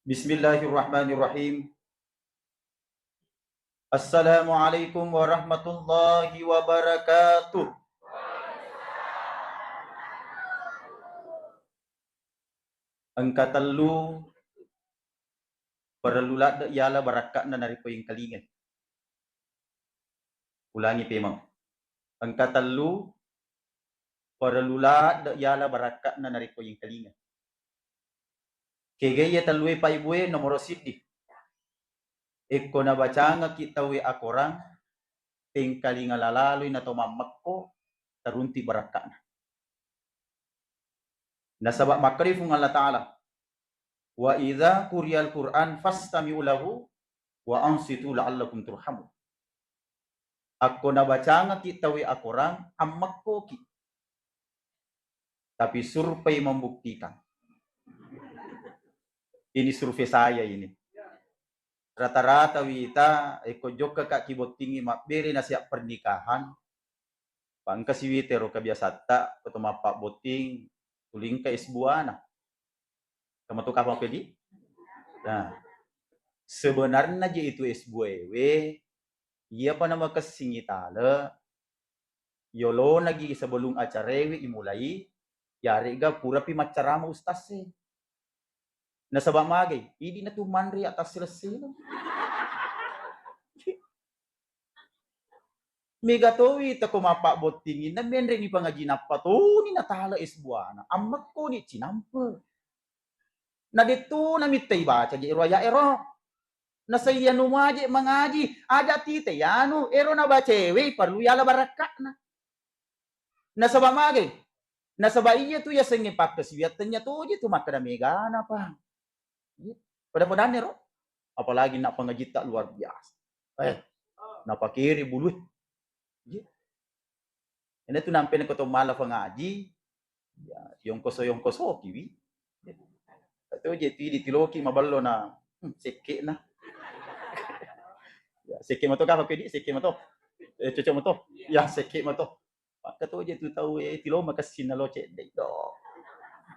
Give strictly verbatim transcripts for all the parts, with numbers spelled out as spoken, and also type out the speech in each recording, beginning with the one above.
Bismillahirrahmanirrahim. Assalamualaikum warahmatullahi wabarakatuh. Engka tellu parellu ladde' yala barakka'na narekko yengkalingai. Ulangi pemeng. Engka tellu parellu ladde' yala barakka'na narekko yengkalingai. Kega iya tellue, Pak Ibu e? Nomoro siddi, ekko nabacangekki tauwe akorang, tengkalinga lalaloi nato mammekko, tarunti barakka'na. Nasaba makkeda Puang Allah Ta'ala, "Wa idza quriyal Qur'an fastami'u lahu wa ansitu la'allakum turhamun." Akko nabacangekki tauwe akorang, ammekkoki. Tapi survei membuktikan. Ini survei saya ini. Rata-rata wita, ekko jokkaka kibottingi mabbere nasihat pernikahan, pangkasi wita ero kebiasatta, ko to mappabbotting, tulingka es buana. Kamu tahu kapang pedi? Nah, sebenarnya je itu es buah ewe, iya pa namakessingi tale, yolona gi sebelum acara ewe imulai, yarega purapi maccarama ustaz e. Nasaba magai, idi natu manre atas selesai. Mega towi teko mappabbottingi, na menreni pangaji nappa toni natala es buana. Ammekko ni cinampe. Na dettu na mittai baca je ero ayat ero. Nasai anu maje mangaji, aja tite yanu, ero nabaca ewe parlu yala barakka'na. Nasaba magai? Nasaba iya tu yasengnge pakkasiwiang tennya toje tu makkeda megana, Pak. Iya. Pada-padanna ro. Apalagi nak pengajitta luar biasa. Eh, napakiri bulu. Iya. Ini tu nampe ko to mala pengaji, ya, yongkoso-yongkoso kiwi. Atau je tu ditiloki maballo na, hmm, sekke na. Ya, sekke mato kapa kedi, sekke mato. Eh, cocok mato. Ya, sekke mato. Pakka to je tu tau, eh, tilo makessing na lo cedde. Do.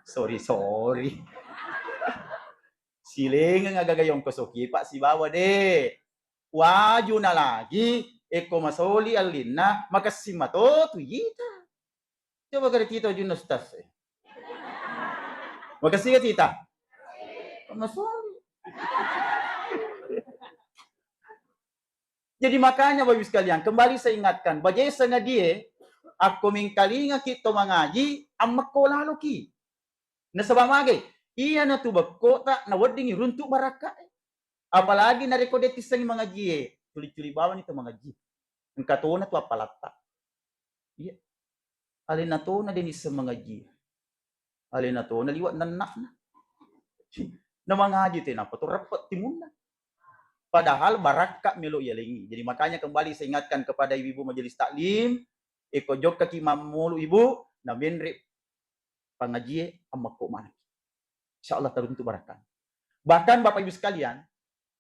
Sorry, sorry. Silengeng agaga yongkosoki, Pak, sibawa de. Waju na lagi, ekko masoli allinna, makessing mato tu yita. Coba kare tita ujunna ustaz e. Makessing ga tita? Masoli. Jadi makanya Bapak Ibu sekalian, kembali saya ingatkan, bajae sangadie, akko mengkalingaki to mangaji, ammekko laloki. Nasaba magai? Iyanatu bekkota naweddingi runtu barakka e. Apalagi narekko de tissengi mangaji e, culi-culi bawani to mangaji. Engka tona tu appalatta. Iya. Alena tona de nisseng mangaji. Alena tona liwa nenna'na. Na mangaji te nappa to reppe timunna. Padahal barakka melo yalengi. Jadi makanya kembali saya ingatkan kepada ibu-ibu majelis taklim, eko jokkaki mammulu ibu, na menre pangajie ammekko maneng. Insya Allah taruntu barakka. Bahkan Bapak Ibu sekalian,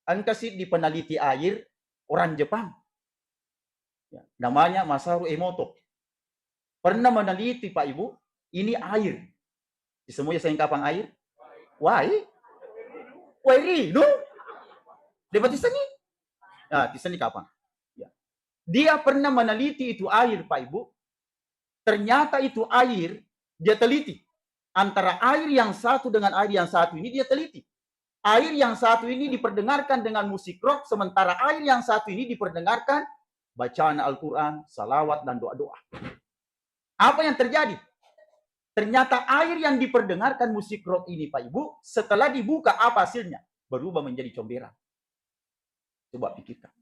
engka siddi peneliti air orang Jepang. Ya, namanya Masaru Emoto. Pernah meneliti, Pak Ibu, ini air. Di semua saya kapang air? Wai? Wai rinu? Dia berarti seni? Nah, di seni kapang. Ya. Dia pernah meneliti itu air, Pak Ibu. Ternyata itu air, dia teliti. Antara air yang satu dengan air yang satu ini dia teliti. Air yang satu ini diperdengarkan dengan musik rock, sementara air yang satu ini diperdengarkan bacaan Al-Quran, salawat, dan doa-doa. Apa yang terjadi? Ternyata air yang diperdengarkan musik rock ini, Pak Ibu, setelah dibuka, apa hasilnya? Berubah menjadi comberan. Coba pikirkan.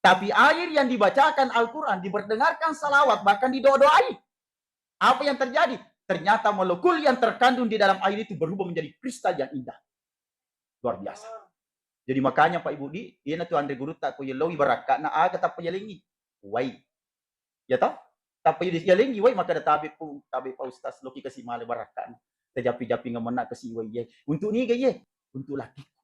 Tapi air yang dibacakan Al-Quran, diperdengarkan salawat, bahkan didoa-doai. Apa yang terjadi? Ternyata molekul yang terkandung di dalam air itu berubah menjadi kristal yang indah. Luar biasa. Jadi makanya Pak Ibu di, iyanatu anre gurutta ko yellowi barakka'na aga tappa yalengi. Wai. Ya toh? Tappa yalengi wai, makkeda tabe pu, tabe pa ustaz, loki kasi male barakka'na. Tajapi-japi ngamenna kasi wai ye. Untuk niga ye? Untuk lakiku.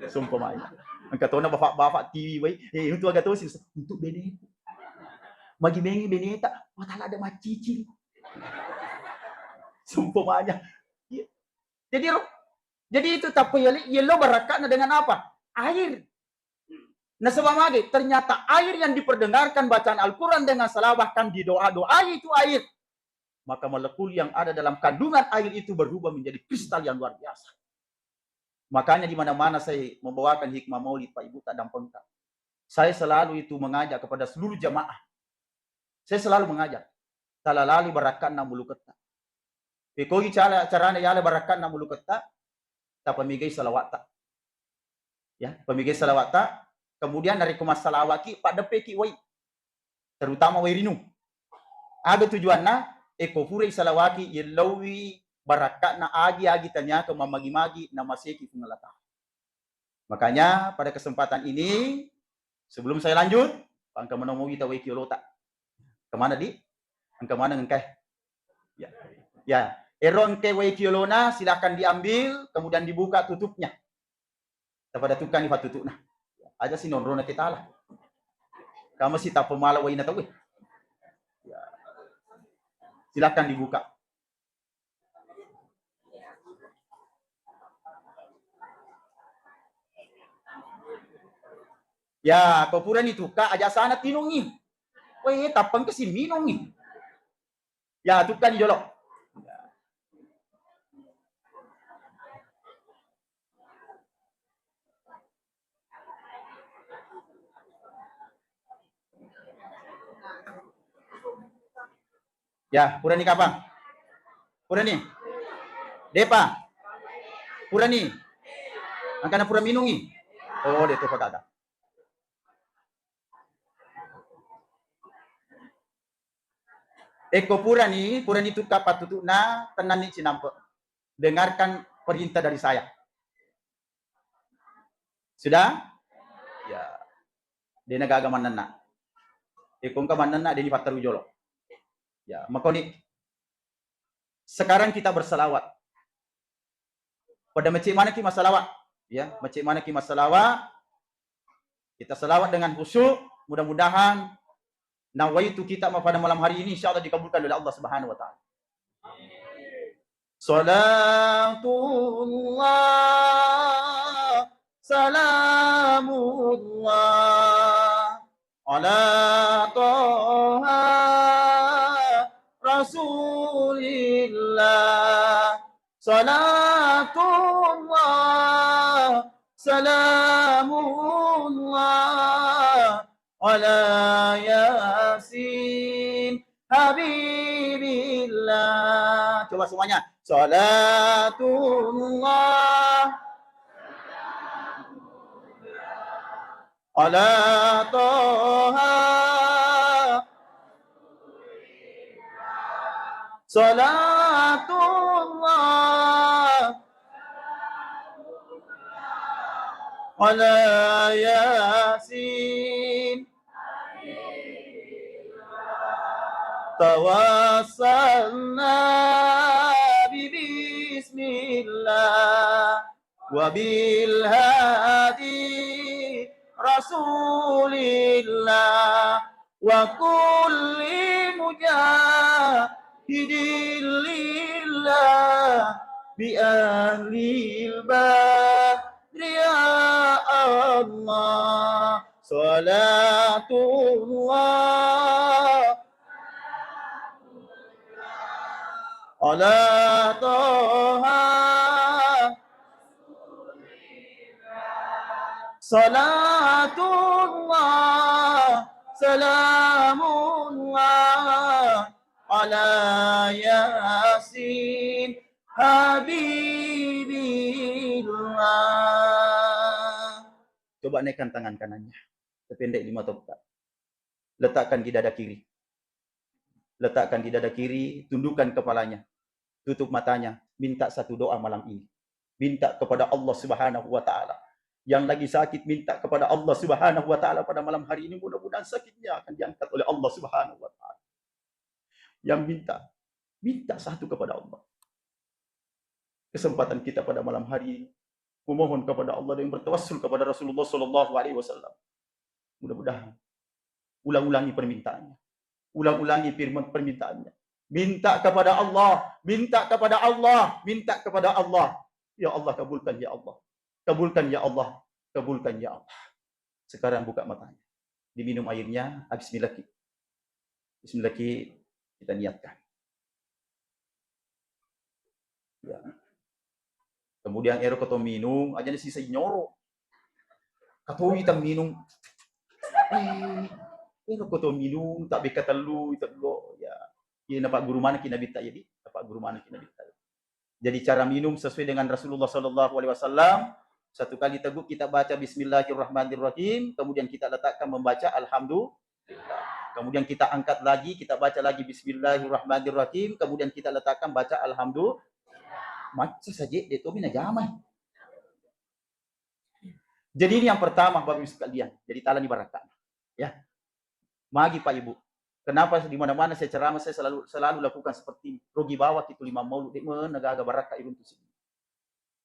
Sumpah maya. Engka tona bapak-bapak tiwi wai. Eh, untuk aga tosi, untuk beneku. Magi bengi beneta, matala ada macicil. Sumpah maya. Iya. Jadi ro, Jadi itu tappa yello barakka'na dengan apa? Air. Nasaba mage, ternyata air yang diperdengarkan bacaan Al-Quran dengan salah, bahkan didoa-doai itu air, maka molekul yang ada dalam kandungan air itu berubah menjadi kristal yang luar biasa. Makanya di mana-mana saya membawakan hikmah maulid, Pak Ibu, tak dampengka. Saya selalu itu mengajak kepada seluruh jamaah. Saya selalu mengajak, tala lali barakka'na muluketta. Pekogi cara, carana yala barakka'na muluketta, tapamegai salawatta. Ya, pamegai salawatta, kemudian narekko massalawaki, paddeppeki wai. Terutama wai rinung. Aga tujuanna? Eko purai salawaki, yellowi barakka'na agi-agi taniato mammagi-magi namaseki Puang Allah Ta'ala. Makanya pada kesempatan ini, sebelum saya lanjut, engka manomogi ta wai kiolota. Kemana di? Engka mana engkai? Ya. Ya, ero engkai wai kiolona silahkan diambil, kemudian dibuka tutupnya. Tapada tukang ifa tutupna. Aja si nonrona kita lah. Kamu si tapemala waina tahu. Ya. Silahkan dibuka. Ya, ko purani tukka aja sana tinungi. Weh, tappang ke si minungi. Ya, tukka ni jolo. Ya, purani kapang? Purani? Depa? Purani? Angkana pura minungi? Oh, de' topa gaga. Eko purani, purani tukka pattutu'na, tennanni cinampe. Dengarkan perintah dari saya. Sudah? Ya. De'na gaga mannenna. Eko engka mannenna, de'ni patteru jolo. Ya, makoni. Sekarang kita berselawat. Pada mecce manaki massalawat. Ya, mecce manaki massalawat. Kita salawat dengan khusyuk. Mudah-mudahan nawaitu kita pada malam hari ini, insya Allah dikabulkan oleh Allah Subhanahu wa Ta'ala. Salatullah, salamullah, ala Toha Rasulillah. Salatullah, salamullah, ala Yasin Habibillah. Coba semuanya. Salatullah ala Toha. Salatullah ala Yasin. Tawassalna bi bismillah. Wa bil hadi Rasulillah wa kulli mujahidin lillah bi ahlil badri ya Allah. Salatullah ala Toha. Salatullah, salamullah ala Yasin Habibillah. Coba naikkan tangan kanannya. Terpendek lima topka. Letakkan di dada kiri. Letakkan di dada kiri, tundukkan kepalanya. Tutup matanya, minta satu doa malam ini. Minta kepada Allah Subhanahu wa Ta'ala. Yang lagi sakit, minta kepada Allah Subhanahu wa Ta'ala pada malam hari ini. Mudah-mudahan sakitnya akan diangkat oleh Allah Subhanahu wa Ta'ala. Yang minta, minta satu kepada Allah. Kesempatan kita pada malam hari ini, memohon kepada Allah dan bertawassul kepada Rasulullah Sallallahu Alaihi Wasallam. Mudah-mudahan ulang-ulangi permintaannya. Ulang-ulangi firman permintaannya. Minta kepada Allah, minta kepada Allah, minta kepada Allah. Ya Allah, kabulkan ya Allah. Kabulkan ya Allah. Kabulkan ya Allah. Sekarang buka matanya. Diminum airnya, habis milaki. Bismillah ki, kita niatkan. Ya. Kemudian ero ko to minung, aja ni sisa nyoro. Katoi tang minung. Eh, ero ko to minung, tak beka telu, itu dulu. Ya. Iya, napa guru mana ki Nabitta, jadi? Napa guru mana ki Nabitta? Jadi cara minum sesuai dengan Rasulullah sallallahu alaihi wasallam. Satu kali teguk kita baca Bismillahirrahmanirrahim, kemudian kita letakkan membaca Alhamdulillah. Kemudian kita angkat lagi, kita baca lagi Bismillahirrahmanirrahim, kemudian kita letakkan baca Alhamdulillah. Macca saja de to mina jamai. Jadi ini yang pertama, Bapak Ibu sekalian. Jadi talani barakka. Ya. Magi Pak Ibu. Kenapa di mana-mana saya ceramah, saya selalu selalu lakukan seperti ini. Rugi bawa kita lima maulud, de mana gaga barakka iruntu sini.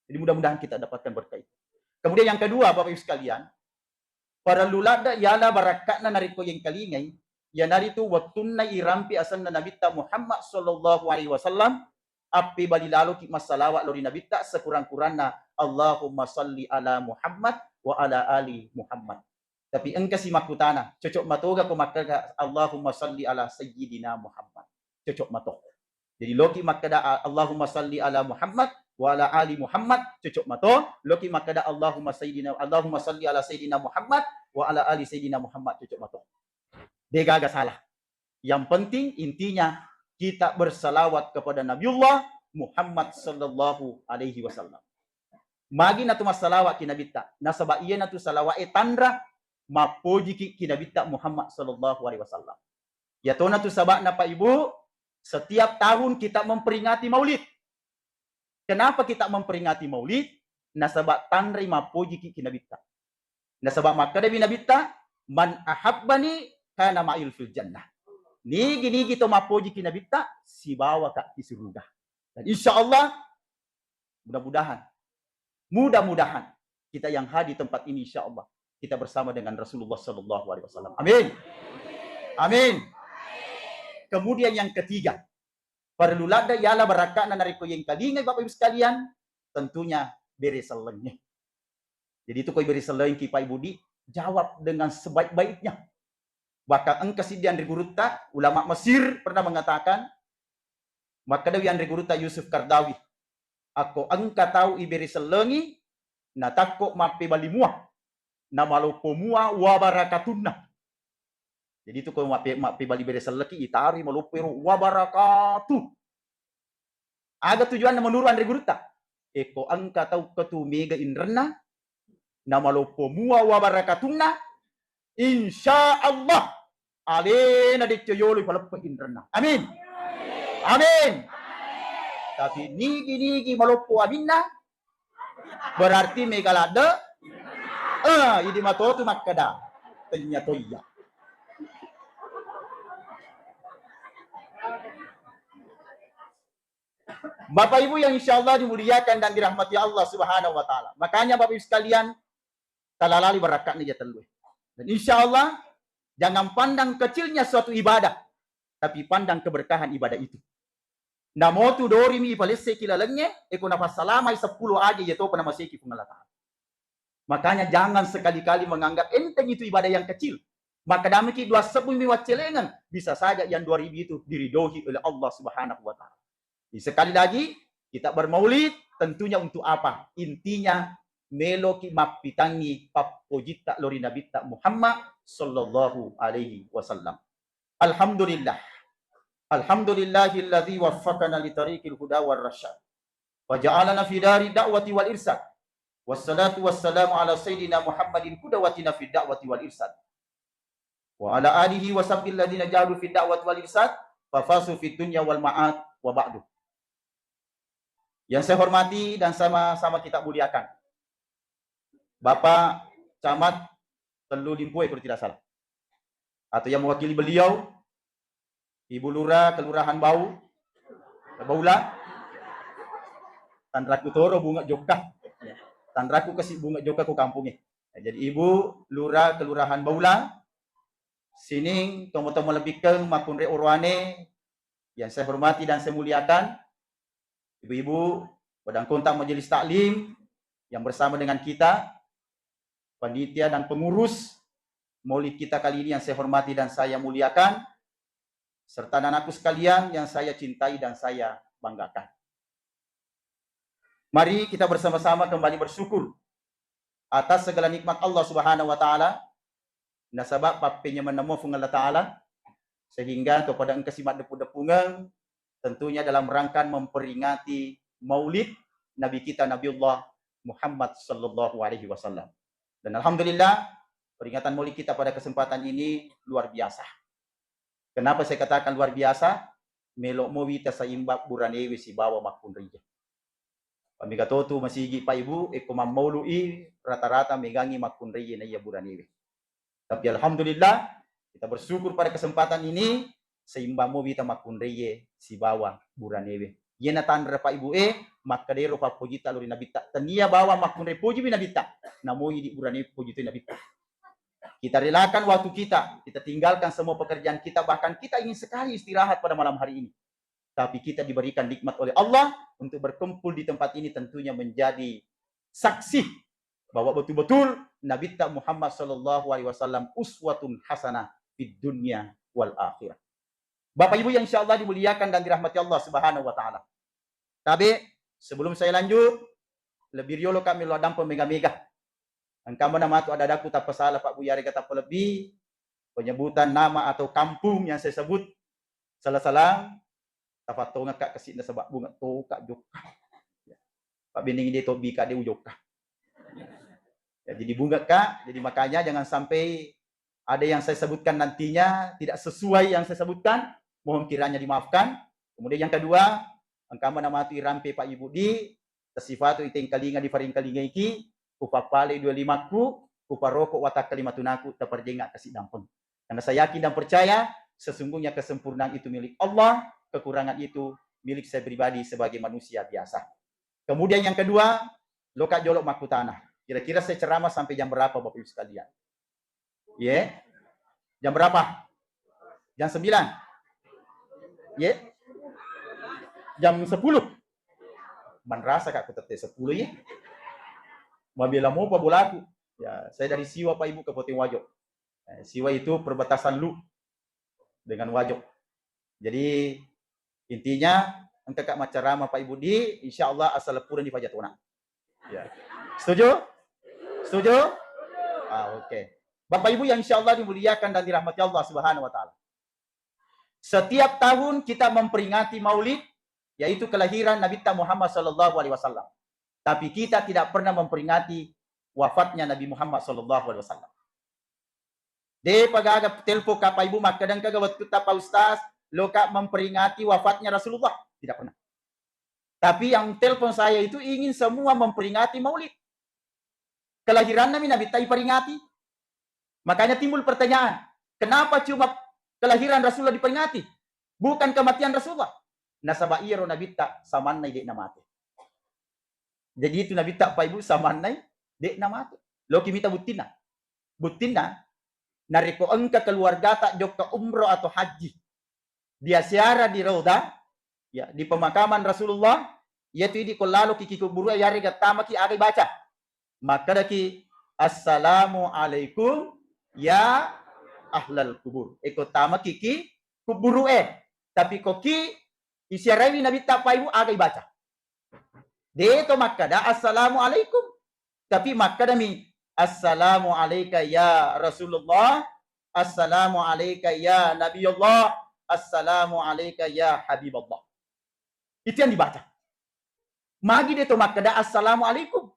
Jadi mudah-mudahan kita dapatkan berkah itu. Kemudian yang kedua, Bapak Ibu sekalian, parellu ladde yala barakka'na narekko yengkalingai, iyanaritu wettunna irampi asenna Nabitta Muhammad sallallahu alaihi wasallam, appebali laloki massalawa lao ri Nabitta sekurang-kuranna, Allahumma salli ala Muhammad wa ala ali Muhammad. Tapi engka si makkutana, cocok matoga ko makkeda Allahumma salli ala sayyidina Muhammad? Cocok mato. Jadi loki makkeda, a-, Allahumma salli ala Muhammad wa ala ali Muhammad, cocok mato. Loki makkeda Allahumma sayyidina, Allahumma salli ala sayyidina Muhammad wa ala ali sayyidina Muhammad, cocok mato. De gaga salah. Yang penting intinya kita bersalawat kepada Nabiullah Muhammad sallallahu alaihi wasallam. Magi natu massalawa ki Nabitta, nasaba iyanatu salawa e tanra mappojiki ki Nabitta Muhammad sallallahu alaihi wasallam. Yatona tu saba'na, Pak Ibu, setiap tahun kita memperingati Maulid. Kenapa kita memperingati Maulid? Nasaba tanrai mappojiki ki Nabitta. Nasaba makkedawi Nabitta, "Man ahabbani kana ma'il fil jannah." Nigi-nigi to mappojiki Nabitta, sibawaka ki suruga. Dan insya Allah, mudah-mudahan, mudah-mudahan kita yang hadir tempat ini, insya Allah, kita bersama dengan Rasulullah sallallahu alaihi wasallam. Amin. Amin. Kemudian yang ketiga, parellu ladde yala barakka'na narekko yengkalingai, Bapak Ibu sekalian, tentunya bere sellengnge. Jadi itu ko bere sellengki, Pak Ibu, di jawab dengan sebaik-baiknya. Bahkan engka siddi anre gurutta, ulama Mesir pernah mengatakan, makkedawi anre gurutta Yusuf Qaradawi, akko engka tau ibere sellengi, natakko mappebali mua, namaloppo mua wabarakatunna. Jadi itu ko mappe-, mappebali bere selleki, itaroi maloppo ero wabarakatuh. Aga tujuanna menurut anre gurutta? Eko engka tau ketu mega inrenna, namaloppo mua wabarakatunna, insya Allah alena decco yolo ipaleppe inrenna. Amin. Amin. Tapi nigi-nigi maloppo aminna, berarti mega ladde. Eh, idi matotu makkeda, tenya toya. Bapak Ibu yang insya Allah dimuliakan dan dirahmati Allah Subhanahu wa Ta'ala. Makanya, Bapak Ibu sekalian, talalali barakka'na iya tellue. Dan insya Allah, jangan pandang kecilnya suatu ibadah, tapi pandang keberkahan ibadah itu. Namotu dorimi ipalesseki lalengnge, eko napassalamai seppulo aja, iya topa namaseki Puang Allah Ta'ala. Makanya jangan sekali-kali menganggap enteng itu ibadah yang kecil. Maka damiki dua sebbu mi waccelengeng, bisa saja yang dua ribu itu diridhoi oleh Allah Subhanahu wa Ta'ala. Jadi sekali lagi, kita bermaulid tentunya untuk apa? Intinya, meloki mappitangi pappojitta lori Nabitta Muhammad sallallahu alaihi wasallam. Alhamdulillah. Alhamdulillahilladzi waffaqana li tariqil huda war rasyad. Wa ja'alana fi dari da'wati wal irsyad. Wassalatu wassalamu ala sayyidina Muhammadin qudwatina fi da'wati wal irsyad. Wa ala alihi wa sahbihi alladzina jahadu fi da'wati wal irsyad, fa fazu fid dunya wal ma'ad, wa ba'du. Yang saya hormati dan sama-sama kita muliakan, Bapak Camat Tellu Limpue, kalau tidak salah, atau yang mewakili beliau, Ibu Lurah Kelurahan Bau, Baula, tanraku toro Bunga Jokka. Tanraku kasi Bunga Jokka ko kampungnge. Jadi Ibu Lurah Kelurahan Baula, sining tomo-tomo lebikkeng makkunrai orowane yang saya hormati dan saya muliakan, Ibu-ibu, kepada anggota majelis taklim yang bersama dengan kita, panitia dan pengurus Maulid kita kali ini yang saya hormati dan saya muliakan, serta anak-anakku sekalian yang saya cintai dan saya banggakan. Mari kita bersama-sama kembali bersyukur atas segala nikmat Allah Subhanahu wa Ta'ala, nasaba pappenyamenna mo Fuang Allah Ta'ala, sehingga to pada engka si maddepu-depungeng, tentunya dalam rangka memperingati Maulid Nabi kita Nabiullah Muhammad sallallahu alaihi wasallam. Dan alhamdulillah, peringatan Maulid kita pada kesempatan ini luar biasa. Kenapa saya katakan luar biasa? Melo mo wita saimbang buranewe sibawa makkunraie. Pamega totu masigi Pak Ibu, ekko mammaulu'i rata-rata megangi makkunraie naiya buranewe. Tapi alhamdulillah, kita bersyukur pada kesempatan ini, saimbang mo wita makkunraie sibawa buranewe. Iyena tanra Pak Ibu e, makkadero pappojita lori Nabitta. Tania bawa makkunrai pojiwi Nabitta, namoi di buranewe poji toi Nabitta. Kita relakan waktu kita, kita tinggalkan semua pekerjaan kita, bahkan kita ingin sekali istirahat pada malam hari ini. Tapi kita diberikan nikmat oleh Allah untuk berkumpul di tempat ini, tentunya menjadi saksi bahwa betul-betul Nabitta Muhammad sallallahu alaihi wasallam uswatun hasanah fid dunya wal akhirah. Bapak Ibu yang insya Allah dimuliakan dan dirahmati Allah Subhanahu wa Ta'ala. Tapi sebelum saya lanjut, lebih riolo kami lo dampeng mega-mega. Engka mana matu ada-adaku tappa salah, Pak Bu, yarega tappa lebbi penyebutan nama atau kampung yang saya sebut salah-salah, tafattonga Kak kesina sebab bunga to Kak jokka. Pak Bening dia tobi Kak dia ujokka. Ya, jadi bunga Kak, jadi makanya jangan sampai ada yang saya sebutkan nantinya tidak sesuai yang saya sebutkan, mohon kiranya dimaafkan. Kemudian yang kedua, engka mana matu irampe Pak Ibu di, tasifatu itengkalinga di faringkalingaiki, kupappale dua limakku, kuparoko watakka lima tunaku, taperjenga kasi dampeng. Karena saya yakin dan percaya, sesungguhnya kesempurnaan itu milik Allah, kekurangan itu milik saya pribadi sebagai manusia biasa. Kemudian yang kedua, loka jolo makkutana. Kira-kira saya ceramah sampai jam berapa Bapak Ibu sekalian? Ye? Jam berapa? Jam sembilan? Ye? Jam sepuluh? Manrasa Kak, kutette sepuluh ye. Mabela mopa bolaku. Ya, saya dari Siwa Pak Ibu, Kabupaten Wajo. Eh, Siwa itu perbatasan Luwu dengan Wajo. Jadi intinya engka Kak maccarama Pak Ibu di, insya Allah asal pura ni pajatona. Ya. Setuju? Setuju? Ah, oke. Bapak Ibu yang insya Allah dimuliakan dan dirahmati Allah Subhanahu wa Ta'ala. Setiap tahun kita memperingati Maulid, yaitu kelahiran Nabi Muhammad sallallahu alaihi wasallam. Tapi kita tidak pernah memperingati wafatnya Nabi Muhammad sallallahu alaihi wasallam. Depa gaga telpon Kak Pak Ibu makkeda engkaga wettutta Pak Ustaz, loka memperingati wafatnya Rasulullah. Tidak pernah. Tapi yang telpon saya itu ingin semua memperingati Maulid. Kelahiranna mi Nabitta iperingati. Makanya timbul pertanyaan, kenapa cuma kelahiran Rasulullah diperingati? Bukan kematian Rasulullah. Nasaba iyaro Nabitta samannai de'na mate. Jadi itu Nabitta Pak Ibu samannai de'na mate. Loki mita buttina. Buttinna, narekko engka keluargata jokka umroh atau haji, dia ziarah di Raudhah, ya, di pemakaman Rasulullah, iyatu idi ko laloki ki kuburu, yarega tamaki aga ibaca. Makkedaki, "Assalamu alaikum ya ahlal kubur." Eko tamaki ki kuburu e. Tapi ko ki isiaraiwi Nabitta Pak Ibu aga ibaca. De to makkeda, "Assalamu alaikum." Tapi makkedami, "Assalamu alaika ya Rasulullah, assalamu alaika ya Nabiyullah, assalamu alaika ya Habiballah." Itu yang dibaca. Magi de to makkeda, "Assalamu alaikum."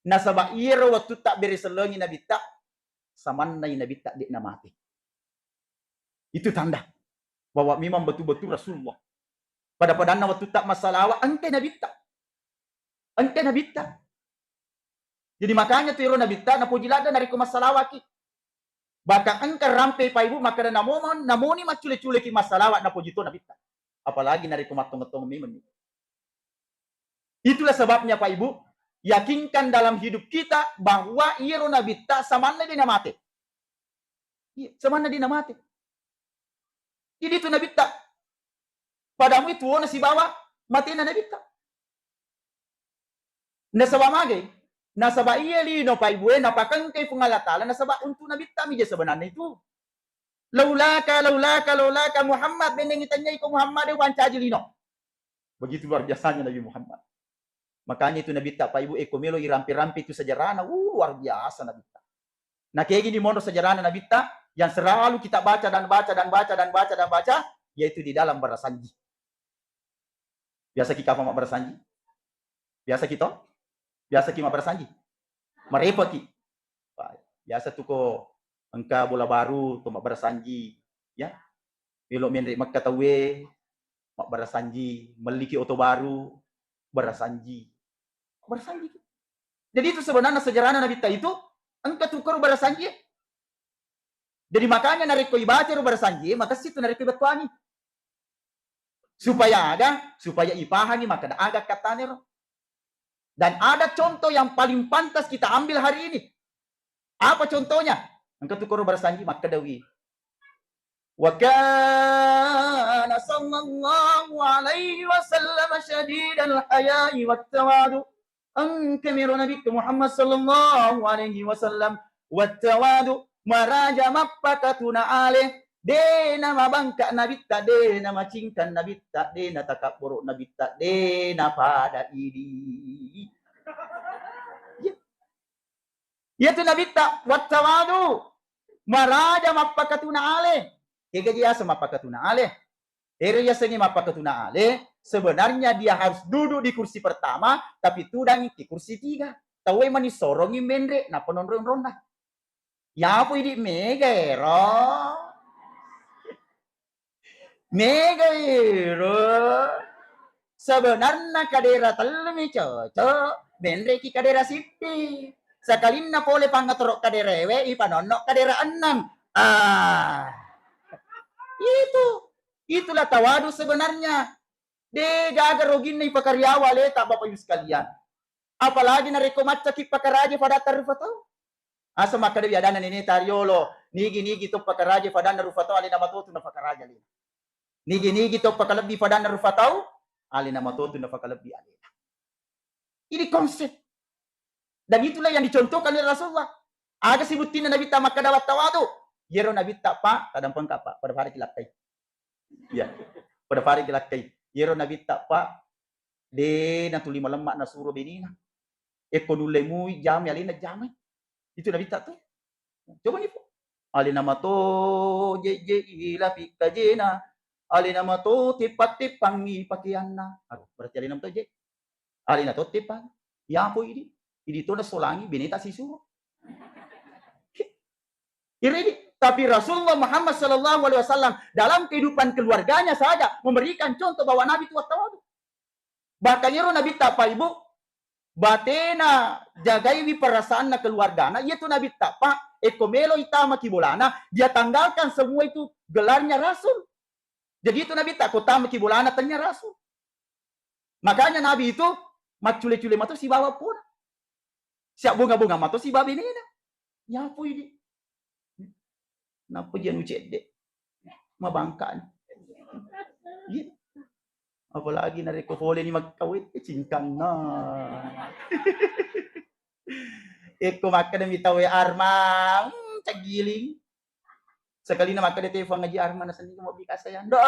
Nasaba iyaro wettu tabbere sellengi Nabitta, samannai Nabitta de'na mate. Itu tanda bahwa memang betul-betul Rasulullah. Pada-padanna wettu ta massalawa, engkai Nabitta. Engkai Nabitta. Jadi makanya tu ero Nabitta napoji ladde narekko massalawaki. Bahkan engka rampe Pak Ibu makkeda, "Namo, namoni maccule-culeki massalawa napoji to Nabitta." Apalagi narekko mattongeng-tongeng memang. Itulah sebabnya Pak Ibu, yakinkan dalam hidup kita bahwa iyaro Nabitta samanna de namate. Iya, samanna de namate. Jadi itu Nabitta. Padamu itu ona sibawa matena Nabitta. Nasaba mage? Nasaba iya lino paibue napakengkai Puang Allah Taala nasaba untuk Nabitta mi je sebenarnya itu. Laulaka, laulaka, laulaka Muhammad, bennengngi tanyai ko Muhammad, de wancaji lino. Begitu luar biasanya Nabi Muhammad. Makanya itu Nabitta, Pak Ibu, eko melo irampe-rampe itu sejarahna, uh, luar biasa Nabitta. Nah, kayak gini monro sejarahna Nabitta yang selalu kita baca dan baca dan baca dan baca dan baca, yaitu di dalam barasanji. Biasa ki kapa mabbarasanji? Biasa ki to? Biasa ki mabbarasanji? Marepa ki. Wah, biasa tu ko engka bola baru to mabbarasanji, ya. Melo menre Mekka tauwe, mabbarasanji, melliki oto baru, barasanji. Barasanji ki. Jadi itu sebenarnya sejarahnya Nabitta itu engka tu koro barasanji. Jadi makanya narekko ibaca ro barasanji, makessi tu narekko ibettuangi. Supaya aga? Supaya ipahangi makkeda aga kattanero. Dan ada contoh yang paling pantas kita ambil hari ini. Apa contohnya? Engka tu koro barasanji makkedawi. Wa kana sallallahu alaihi wasallam syadidal haya'i wat tawadu. Engka miro Nabi Muhammad sallallahu alaihi wasallam wattawadu, maraja mappakatuna ale, de namabangka Nabitta, de namacingkang Nabitta, de natakabboro Nabitta, de napada idi. Iya. Iyatu Nabitta wattawadu, maraja mappakatuna ale. Kega ji yaseng mappakatuna ale? Ero yasengnge mappakatuna ale, sebenarnya dia harus duduk di kursi pertama, tapi tudangi ki kursi tiga. Tauwe mani sorongi menre, nappa nonrong-ronna. Yapo idi mega ero. Mega ero. Sebenarna kadera tellu mi cocok, menreki kadera siddi. Sakalinna pole pangatoro kadera ewe, ipanonno kadera enneng. Ah. Itu. Itulah tawadu sebenarnya. De gaga roginna ipakariawa aleta, Bapak Ibu sekalian. Apalagi narekko maccaki pakaraje fadatta rufa tau. Asa makkedawi adanna nene tariolo, nigi-nigi to pakaraje fadanna rufa tau alena matotu nafakaraje alena. Nigi-nigi to pakalebbi fadanna rufa tau, alena matotu nafakalebbi alena. Ini konsep. Dan itulah yang dicontohkan oleh Rasulullah. Aga sibuttinna Nabitta makkeda wattawadu. Yero Nabitta, Pak, tadampengka, Pak, pada fariki lakkai. Iya. Pada fariki lakkai. Yero Nabitta, Pak, de natuli malemma nasuro benina. Ekko nulle mui jamai alena jamai. Itu Nabitta tu. Coba nifu. Alena mato jejje ilapi kajena. Alena mato teppa-teppangi pakeanna. Aduh, berarti alena mato je. Alena to teppang. Yapo idi. Idi to nasolangi beneta sisuro. Iri idi. Tapi Rasulullah Muhammad sallallahu alaihi wasallam dalam kehidupan keluarganya saja memberikan contoh bahwa Nabi itu wattawadu. Bahkan iyaro Nabitta, Pak Ibu, batena jagaiwi perasaanna keluargana, iyatu Nabitta, Pak, ekko melo itamaki bolana, dia tanggalkan semua itu gelarnya rasul. Jadi itu Nabitta, ko tamaki bolana, tania rasul. Makanya Nabi itu maccule-cule mato sibawa pura. Siabbunga-bunga mato sibawa benena. Yapo idi. Nappa ji anu cedde. Mabangka ni. Iya. Apalagi narekko pole ni makkawe, eh, cingkanna. Ekko makkeda mi tauwe Arma, hmm, caggiling. Sekalina makkeda telepon Haji Arma, nasenni mobbi kasayang. Doh.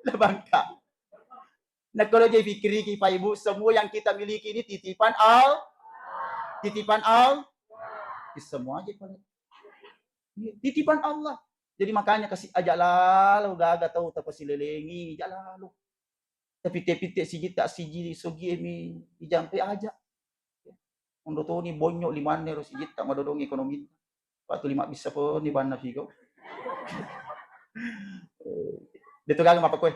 Lah bangka. Nah, kalau jadi pikiriki, Pak Ibu, semua yang kita miliki ini titipan Al-, titipan Al-, semua aja, Pak. Iya, titipan Allah. Jadi makanya kasih aja lalu gaga tau tapasilelengi, aja lalu. Tapi tepite sijitta siji sogi emi dijampe aja. Ondo toni bonyo limanne ro sijitta madodong ekonomi. Waktu lima bisa poni banna figo. Betul gaga apa kue?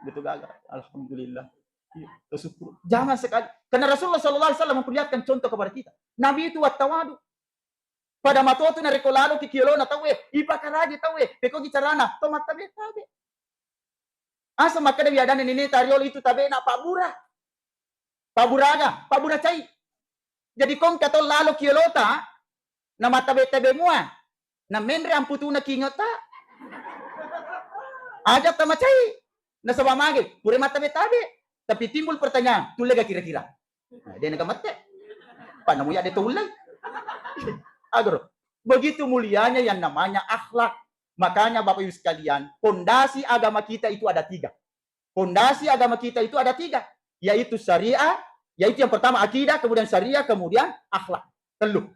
Betul gaga. Alhamdulillah. Iya, bersyukur. Jangan sekali. Karena Rasulullah sallallahu alaihi wasallam memperlihatkan contoh kepada kita. Nabi itu wattawadu. Pada matotu narekko laloki ki yolona tauwe, ipakaraji tauwe, pekogi carana, to mattabe-tabe. Asa makkeda wiadanna nene tariolo itu tabena pabbura. Pabbura aga? Pabbura cai. Jadi kongka to laloki yolota, na mattabe-tabe mua, na menre amputuna kingota. Aja tamacai. Nasaba mage, pura mattabe-tabe. Tapi timbul pertanyaan, tulle ga kira-kira? Nah, de' naga mette. Panna muya de' tulle. Agaro. Begitu mulianya yang namanya akhlak. Makanya Bapak Ibu sekalian, pondasi agama kita itu ada tiga. Pondasi agama kita itu ada tiga, yaitu syariah, yaitu yang pertama akidah, kemudian syariah, kemudian akhlak. Tellu.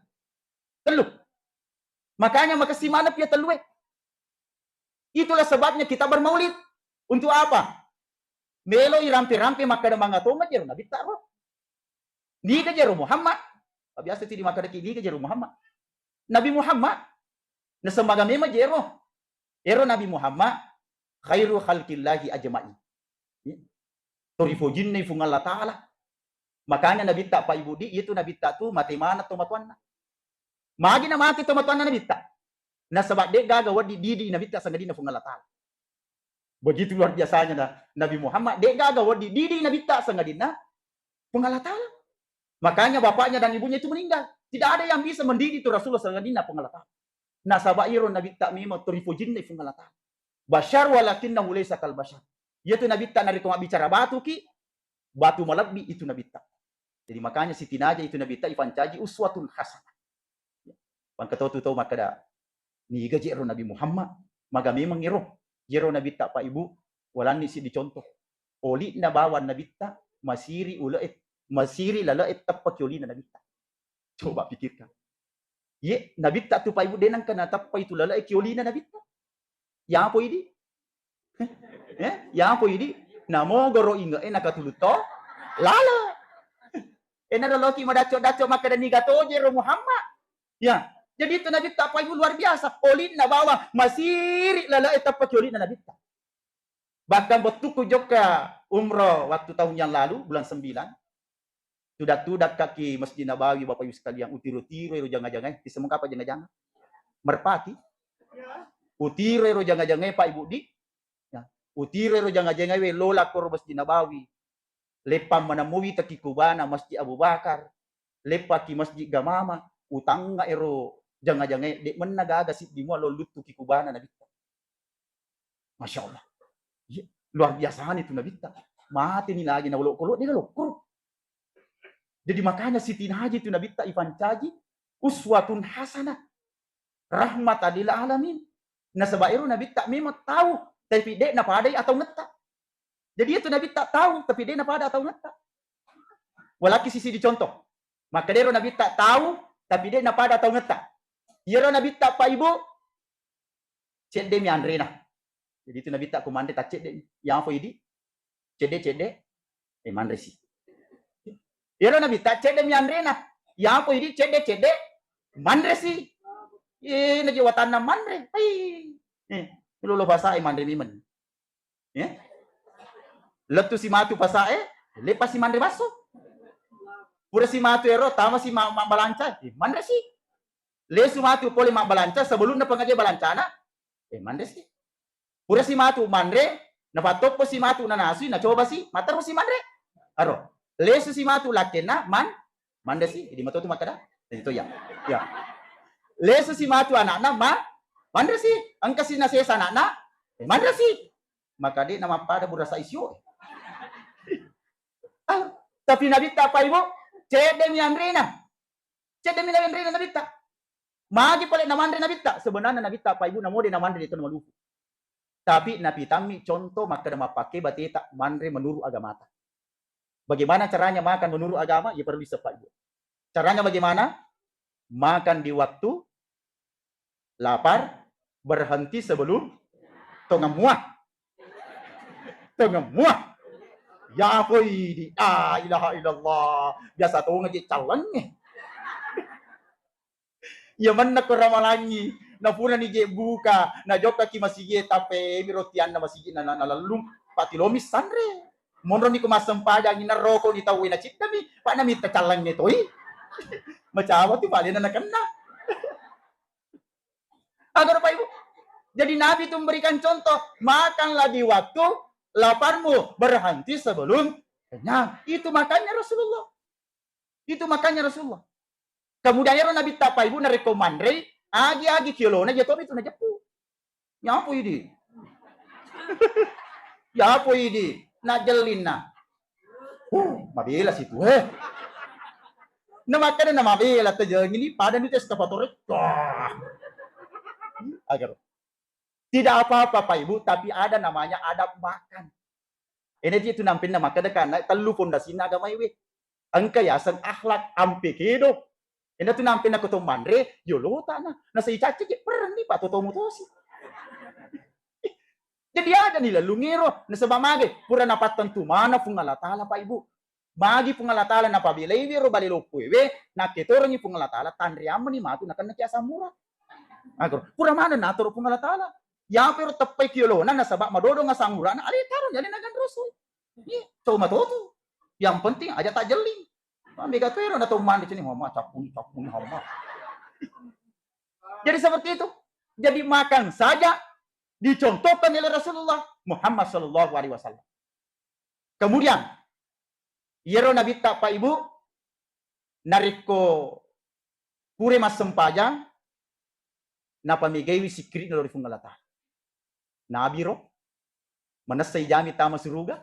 Tellu. Makanya makessing maneng pia tellu e. Itulah sebabnya kita bermaulid. Untuk apa? Melo irampe-rampe makkeda mangatonga jero Nabitta ro. Niga jero Muhammad? Biasa ti dimakkedaki niga jero Muhammad. Nabi Muhammad. Nasemmaga memang jero. Ero Nabi Muhammad khairu khalqillahi ajma'in. Tori fojinnai Fuang Allah Ta'ala. Makanya Nabitta Pak Ibu di, itu Nabitta tu mate maneng tomatoanna. Magi na mate tomatoanna Nabitta? Nasaba de' gaga wedding didi Nabitta sangadinna Fuang Allah Ta'ala. Begitu luar biasanya na-, Nabi Muhammad, de' gaga wedding didi Nabitta sangadinna Fuang Allah Ta'ala. Makanya bapaknya dan ibunya itu meninggal. Tidak ada yang bisa mendidik itu Rasulullah sangadinna Fuang Allah Ta'ala. Nasaba iro Nabitta memang tori fojinnai Fuang Allah Ta'ala. Basyar walakinnahu laisa kal basyar. Iyatu Nabitta narekko mabbicara batuki, batu malebbi itu Nabitta. Jadi makanya sitinaja itu Nabitta ifancaji uswatun hasanah. Pangkatotu tau makkeda, niga jero Nabi Muhammad, maga memang ero. Jero Nabitta Pak Ibu, walanni siddi contoh. Oli'na bawang Nabitta, masiri ule'e, masiri lale'e teppaki olina Nabitta. Coba pikirkan. Ye, Nabitta tu Pak Ibu de' nengka nateppa itu lale'e ki olina Nabitta. Yapo idi? Eh, yapo idi? Namogoro inge'e nakatulu to lale. Enaro loki madacco-dacco makkeda niga toje ro Muhammad. Ya, jadi itu Nabitta Pak Ibu luar biasa. Olinna bawang masiri lale'e teppaki olina Nabitta. Bahkan wettukku jokka umroh waktu tahun yang lalu, bulan sembilan, tudak-tudakkaki Masjid Nabawi, Bapak Ibu sekalian, utiro-tiro ero janga-jangae, disemeng apa janga-janga? Merpati. Utiro ero janga-jangae, Pak Ibu di, ya. Utiro ero janga-jangae, we lola koro Masjid Nabawi. Leppa maneng muwi taki kubana Masjid Abu Bakar. Leppaki Masjid Gamama, utangnga ero janga-jangae, de' menna gaga siddi mua lo luttuki kubana Nabitta. Masya Allah. Iya, luar biasana itu Nabitta. Mateni lagi na olokolo de' nalokkoro. Jadi makanya sitinaja itu Nabitta ifancaji uswatun hasanah. Rahmatan lil alamin. Nasaba ero Nabitta memang tau, tapi de' napadai ataungetta. Jadi itu Nabitta tau, tapi de' napada ataungetta. Walaki sisi di contoh. Makkedaro Nabitta tau, tapi de' napada ataungetta. Iyaro Nabitta Pak Ibu, cedde mi anrena. Jadi itu Nabitta ko manre taccedde. Yapo idi? Cedde-cedde, eh, manresi. Iyaro Nabitta cedde mi anrena. Yapo idi cedde-cedde, manresi. Eh, naji watanna manre. Hai. Eh, lolo pasae manre mi men. Eh? Lettu si matu pasae, leppasi manre basso. Pura si matu ero, tama si ma-, mabbalanca, eh, manresi. Lesu matu pole mabbalanca, sebelumna pengajian balancana, eh, manresi. Pura si matu manre, nafattoppo si matu nanasui, nacoba si, matteru si manre. Aro. Lesu si matu lakkenna, man-, manresi. Jadi matu tu makkeda. Jadi to ya. Ya. Lesu si matu anakna, ma-, manresi. Engka si nasesa anakna, eh, manresi. Maka de' namappada burasa isio. Ah, tapi Nabitta Pak Ibu, cedde mi anrena. Cedde mi anrena Nabitta. Magi pole namanre Nabitta? Sebenarnya Nabitta Pak Ibu namo de' namanre de' to namalupu. Tapi napitammi contoh makkeda mappake bateta manre menurut agamata. Bagaimana caranya makan menurut agama? Ya perlu diseppa, Ibu. Caranya bagaimana? Makan di waktu lapar, berhenti sebelum tongeng mua. Tongeng mua. Ya koi di, la ilaha illallah. Biasa tongeng je callengnge. Iya menna ko ramalangi, na purani je buka, na jokkaki masigi e, tappemi rotianna masigi na, na, nalellung, patilomi sanre. Monroni ko massempajang, narokoni tau e, naciddami, pa namitta callangnge toi. Macawa tu palena nakenna. Agar Bapak Ibu. Jadi Nabi itu memberikan contoh, makanlah di waktu laparmu, berhenti sebelum kenyang. Itu makannya Rasulullah. Itu makannya Rasulullah. Kemudian ero Nabitta Pak Ibu narekko manrei, agi-agi kiolona, iya tomi tu najeppu. Yapo idi? Yapo idi? Najellinna. Huh, mabela situ, eh. Na makkeda na mabela, tejengi ni pada ni tes kapatorre. Wah. Agar. Tidak apa-apa, Pak Ibu, tapi ada namanya adab makan. Ena ji tu nampenna makkeda kan, tellu pondasina agamae we. Engka yaseng akhlak, ampe kedo. Ena tu nampenna ko to manre, yolota na. Nasa icacce je, perni Pak, totomu tosi. Jadi ada ni lellungero, nasaba mage, pura napattentu mana Puang Allah Taala, Pak Ibu. Magi Puang Allah Taala napabelaiwi ro bale loppoewe, nakketorengi Puang Allah Taala, tanreammeni matu nakenna ki asam urat. Agar, pura maneng natoro Puang Allah Taala. Yapero teppai ki yolona, nasaba madodong asam uratna, ale taroni alena ganroso. Iya, to matotu. Yang penting aja tak jeling. Mega to ero na to mandi sini, mama capuni, capuni, mama. Jadi seperti itu. Jadi makan saja dicontohkan oleh Rasulullah Muhammad sallallahu alaihi wasallam. Kemudian, iyaro Nabitta, Pak Ibu, narekko pura massempajang, napamegaiwi sikkiri'na lao ri Puang Allah Taala. Nabi ro, manessa ijami tama suruga,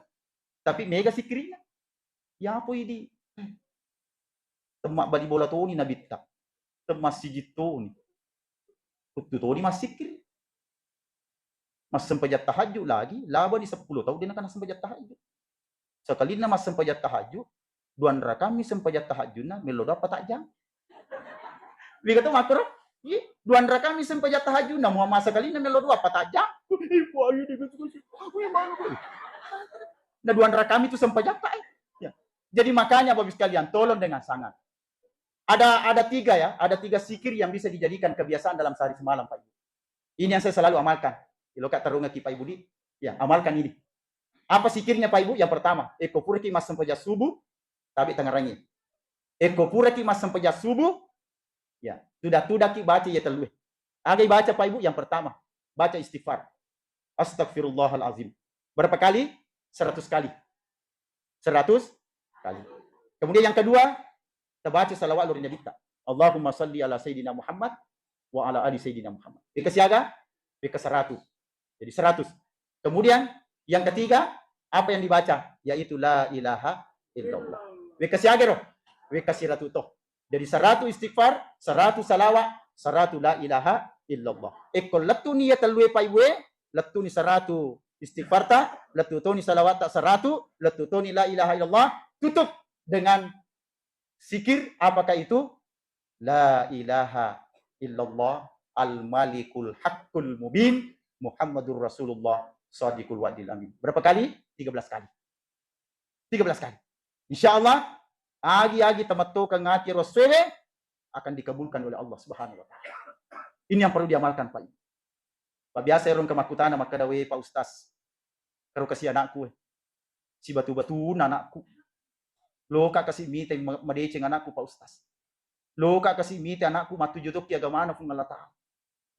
tapi mega sikkiri'na. Yapo idi, temmabbali bola toni Nabitta, temmassijid toni. Kuttu toni massikkiri. Massempajang tahajud lagi, labani seppulo taung de' nakenna sempajang tahajud. Sekalinna massempajang tahajud, duanrakammi sempajang tahajudna, mello doa patang jang. Mega to makkoro? Iya, duanrakammi sempajang tahajudna, muamma sekalinna mello doa patang jang. Ih, wah, iya, dia gitu sih. Wih, mana, boy? Nah, duanrakammi tu sempajang ta, eh. Ya. Jadi makanya, Bapak Ibu sekalian, tolong dengan sangat. Ada, ada tiga ya, ada tiga zikir yang bisa dijadikan kebiasaan dalam sehari semalam, Pak Ibu. Ini yang saya selalu amalkan. Iloka tarungaki, Pak Ibu di, ya, amalkan ini. Apa zikirnya, Pak Ibu? Yang pertama, eko puraki massempajang subuh, tabe tangerangi. Eko puraki massempajang subuh, ya, tuda-tudaki baca iya tellue. Aga ibaca, Pak Ibu? Yang pertama, baca istighfar. Astagfirullahalazim. Berapa kali? Seratus kali. Seratus kali. Kemudian yang kedua, tabaca salawat lao ri Nabitta. Allahumma salli ala Sayyidina Muhammad wa ala ali Sayyidina Muhammad. Wekka siaga? Wekka seratus. Jadi seratus. Kemudian yang ketiga, apa yang dibaca? Yaitu la ilaha illallah. Wekka siaga ro? Wekka siratu to. Jadi seratus istighfar, seratus salawat, seratus la ilaha illallah. Eko lettuni iya tellue, Pak Ibu e, lettuni seratus istighfarta, lettu toni salawatta seratus, lettu toni la ilaha illallah, tutup dengan zikir, apakah itu? La ilaha illallah al-malikul haqqul mubin Muhammadur Rasulullah sadiqul wa'dil amin. Berapa kali? Tiga belas kali. Tiga belas kali. Insya Allah, agi-agi tamattokeng ati ro essoewe, akan dikabulkan oleh Allah Subhanahu wa Ta'ala. Ini yang perlu diamalkan, Pak Ibu. Pak, biasa ero engka makkutana makkeda, "We, Pak Ustaz, karo kasi anakku, we. Sibatu-batuna anakku. Loka kasi mita ma-, madeceng anakku, Pak Ustaz. Loka kasi mita anakku mattuju tokki agamana Puang Allah Ta'ala.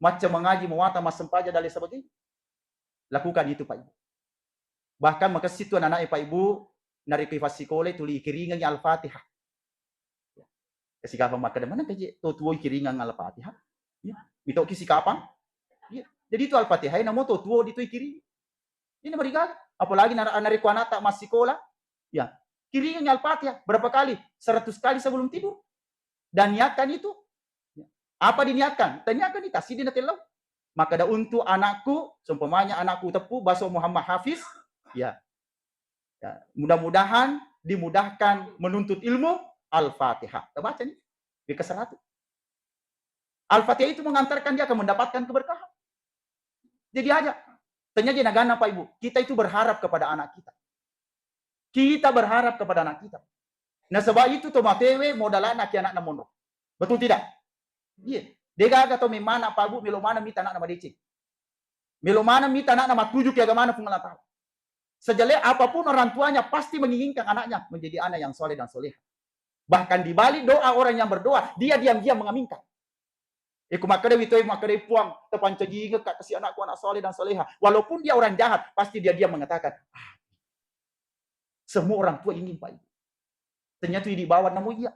Macca mangaji, mawata, massempajang dan lain sebagainya." Lakukan itu, Pak Ibu. Bahkan makessing tu anak-anak e, Pak Ibu, narekko ifassikolai tuli ikiringengi Al-Fatihah. Kasi kapang makkeda, "Mana kaje to tuo ikiringeng Al-Fatihah?" Ya, mitoki sikapang. Ya. Jadi itu Al-Fatihah namo to tuo di tu ikiring. Ini marigaga. Apalagi nar-, narekko anakta massikola, ya, kiringengi Al-Fatihah berapa kali? Seratus kali sebelum tidur. Dan niatkan itu. Ya. Apa diniatkan? Taniatkan itu, siddi natellau. Makkeda, "Untuk anakku, seumpamanya anakku teppu, baso Muhammad Hafiz, ya, ya, mudah-mudahan dimudahkan menuntut ilmu, Al-Fatihah." Kita baca nih, di keseratu. Al-Fatihah itu mengantarkan dia akan mendapatkan keberkahan. Jadi aja. Tanya aja nagana, Pak Ibu. Kita itu berharap kepada anak kita. Kita berharap kepada anak kita. Nasaba itu to matewe modalana ki anakna monro. Betul tidak? Iya. Degaga to memana, Pak Bu, melo mana mita anakna madeceng. Melo mana mita anakna matuju ki agamana Puang Allah Ta'ala. Sejelek apapun orang tuanya pasti menginginkan anaknya menjadi anak yang soleh dan soleha. Bahkan di balik doa orang yang berdoa, dia diam-diam mengaminkan. Iko makkeda witoi, makkeda, "Puang, tapancajingekka kasi anakku anak soleh dan soleha." Walaupun dia orang jahat, pasti dia diam mengatakan, "Ah." Semua orang tua ingin, Pak Ibu. Ternyata idi bawang namo iya.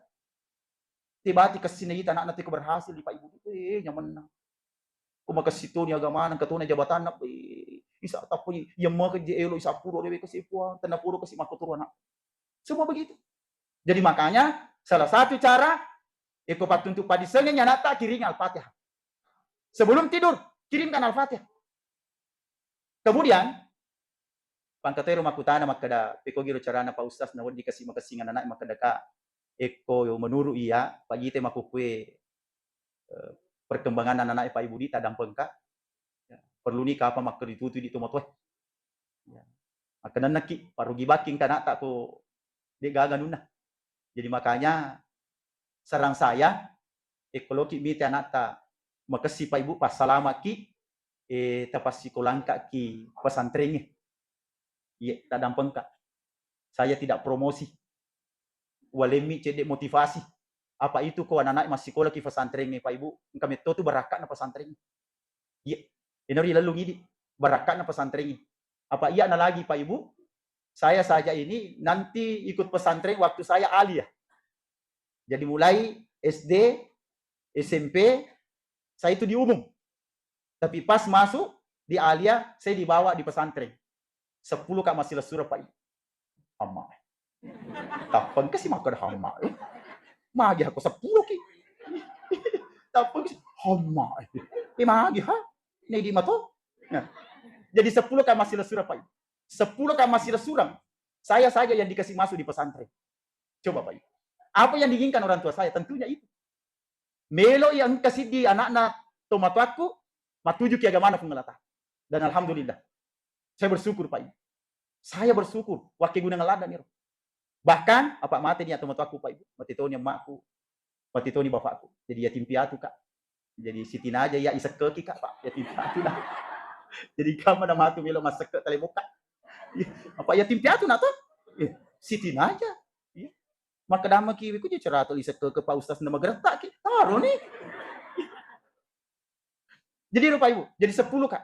Tebati kessina ita anakna teko berhasil di, Pak Ibu. Eh, nyamanna. Ko makessing toni agamana, engka tona jabatanna, eh, isa tappa iya maka je elo isa puro dewe kasi Puang, tenna puro kasi makkotoro anak. Semua begitu. Jadi makanya salah satu cara, iko pattuntu paddissengengngi anakta, kiring Al-Fatihah. Sebelum tidur, kirimkan Al-Fatihah. Kemudian, pangkatero makkutana makkeda, "Pekogi ro carana Pak Ustaz nawedding kasi makessing anana'e?" Makkeda, "Kak, ekko menurut iya, pajite makkukue, eh, perkembangan anana'e Pak Ibu di tadampengka. Ya, perlu ni kapa makkeda ditutui di tomatoe." Ya. Makkenennaki, parugi bakking kanakta ko de gaga nunna. Jadi makanya saran saya, ekko loki mite anakta makessi Pak Ibu, passalamaki, eh, tapasikolangkaki pesantrengnge. Iye, tadampengka. Saya tidak promosi. Walemmi cedde motivasi. Apa itu ko anana'e massikolaki pesantrengnge, Pak Ibu, engka metto tu barakka'na pesantrengnge. Iye, ino ri lellung idi, barakka'na pesantrengnge. Apa iya na lagi, Pak Ibu? Saya saja ini nanti ikut pesantren waktu saya alia. Jadi mulai S D, S M P, saya itu di umum. Tapi pas masuk di alia, saya dibawa di pesantren. Seppulo ka massilessureng, Pak. Amma. Tappengka si makkeda amma. Eh, magi hako seppulo ki. Tappengka si amma. Eh, magi ha? Nei di mato? Nah. Jadi seppulo ka massilessureng, Pak. Seppulo ka massilessureng. Saya saja yang dikasih masuk di pesantren. Coba, Pak. Apa yang diinginkan orang tua saya? Tentunya itu. Melo iya engka siddi anakna tomatoakku matuju ki agamana Puang Allah Ta'ala. Dan alhamdulillah, saya bersyukur, Pak Ibu. Saya bersyukur, wakkegunang ladda niro. Bahkan, apa mate ni tomatoakku, Pak Ibu, mate toni ammakku, mate toni bapakku. Jadi yatim piatu, Kak. Jadi sitinaja iya isekkeki, Kak, Pak. Yatim piatu nah. Jadi kama na matu melo massekke tale mokka. Apa yatim piatu na to? Eh, sitinaja. Iya. Maka damaki, ku je cerita lisekke ke Pak Ustaz nama geretak ki. Taro ni. Jadi Bapak Ibu, jadi sepuluh, Kak.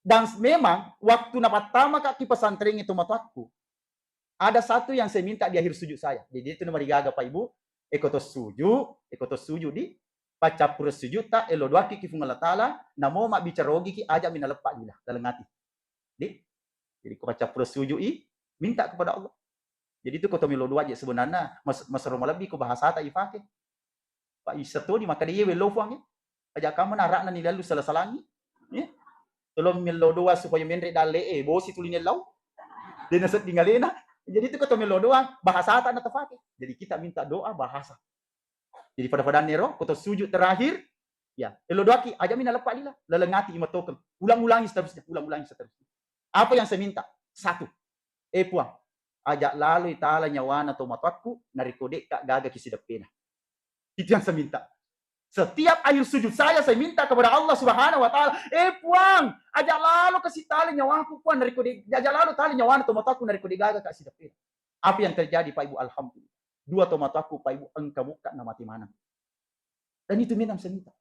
Dan memang waktu napattama, Kak, ki pesantren itu matuakku, ada satu yang saya minta di akhir sujud saya. Jadi itu nama digaga, Pak Ibu, eko to sujud, eko to sujud di pacappura sujud ta, elo doaki ki Puang Allah Ta'ala, namo mabbicara ogi ki, aja mi naleppa lila dalam hati. Di? Jadi ko pacappura sujud i, minta kepada Allah. Jadi itu ko to melo doa je sebenarnya mas-, masero malebbi ko bahasa ta ipake. Pak Isa toni makkeda iye wello Puang, eh. Aja kamma narakna ni lalu salah-salangi. Eh? Tolong melo doa supaya menre dalle, eh, bosi tuli nellau. Dena sedding alena. Jadi itu ko to melo doa, bahasa ta na tafake. Jadi kita minta doa bahasa. Jadi pada-padanna ero, ko to sujud terakhir, ya, elo doaki, aja mi naleppa lila, laleng ati imatokeng. Ulang-ulangi seterusnya, ulang-ulangi seterusnya. Apa yang saya minta? Satu. Eh Puang, aja laloi tala nyawana to matuakku, narekko dekka gaga ki sideppena. Itu yang saya minta. Setiap akhir sujud saya, saya minta kepada Allah Subhanahu wa Ta'ala, eh Puang, aja lalo kasi tala nyawaku, Puang, narekko de-, aja lalo tala nyawana to matuakku, narekko de gaga ka sideppena. Apa yang terjadi, Pak Ibu? Alhamdulillah. Dua to matuakku, Pak Ibu, engka mukka na mati maneng. Dan itu memang saya minta.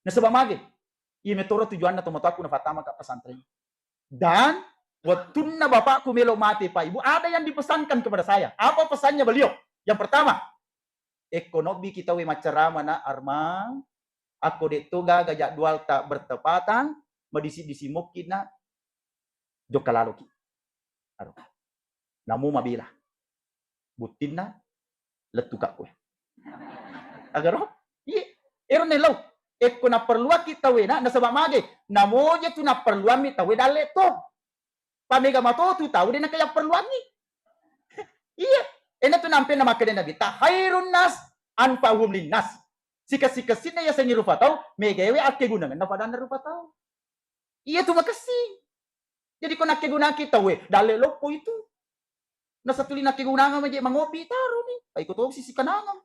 Nasaba mage, iya metoro tujuanna to matuakku napattama ka pesantren. Dan wettunna bapakku melo mate, Pak Ibu, ada yang dipesankan kepada saya. Apa pesannya beliau? Yang pertama, ekko nobbi ki tauwe maccarama na Arman, akko de to gaga jadwalta bertepatan, madisi-disi mokki na jokka laloki. Aro. Namo mabela. Buttinna lettu ka koe. Agaro? Iye. Ero nellau. Ekko naperluakki tauwe na, nasaba mage. Namoje tu naperluammi tauwe dalle to. Pamega matotu tau de naka yapperluangi. Iye. Ena tu nampenna makkeda Nabi, ta khairun nas anfa'uhum linnas. Sikessi-kessinna yasengngi rupa tau, megaewe akkegunangenna padanna rupa tau. Iya tu makessing. Jadi ko nakkegunaki tauwe, dalle loppo itu. Nasatuli nakkegunangeng maje mangopi, taroni. Pai ko tosi sikanangeng.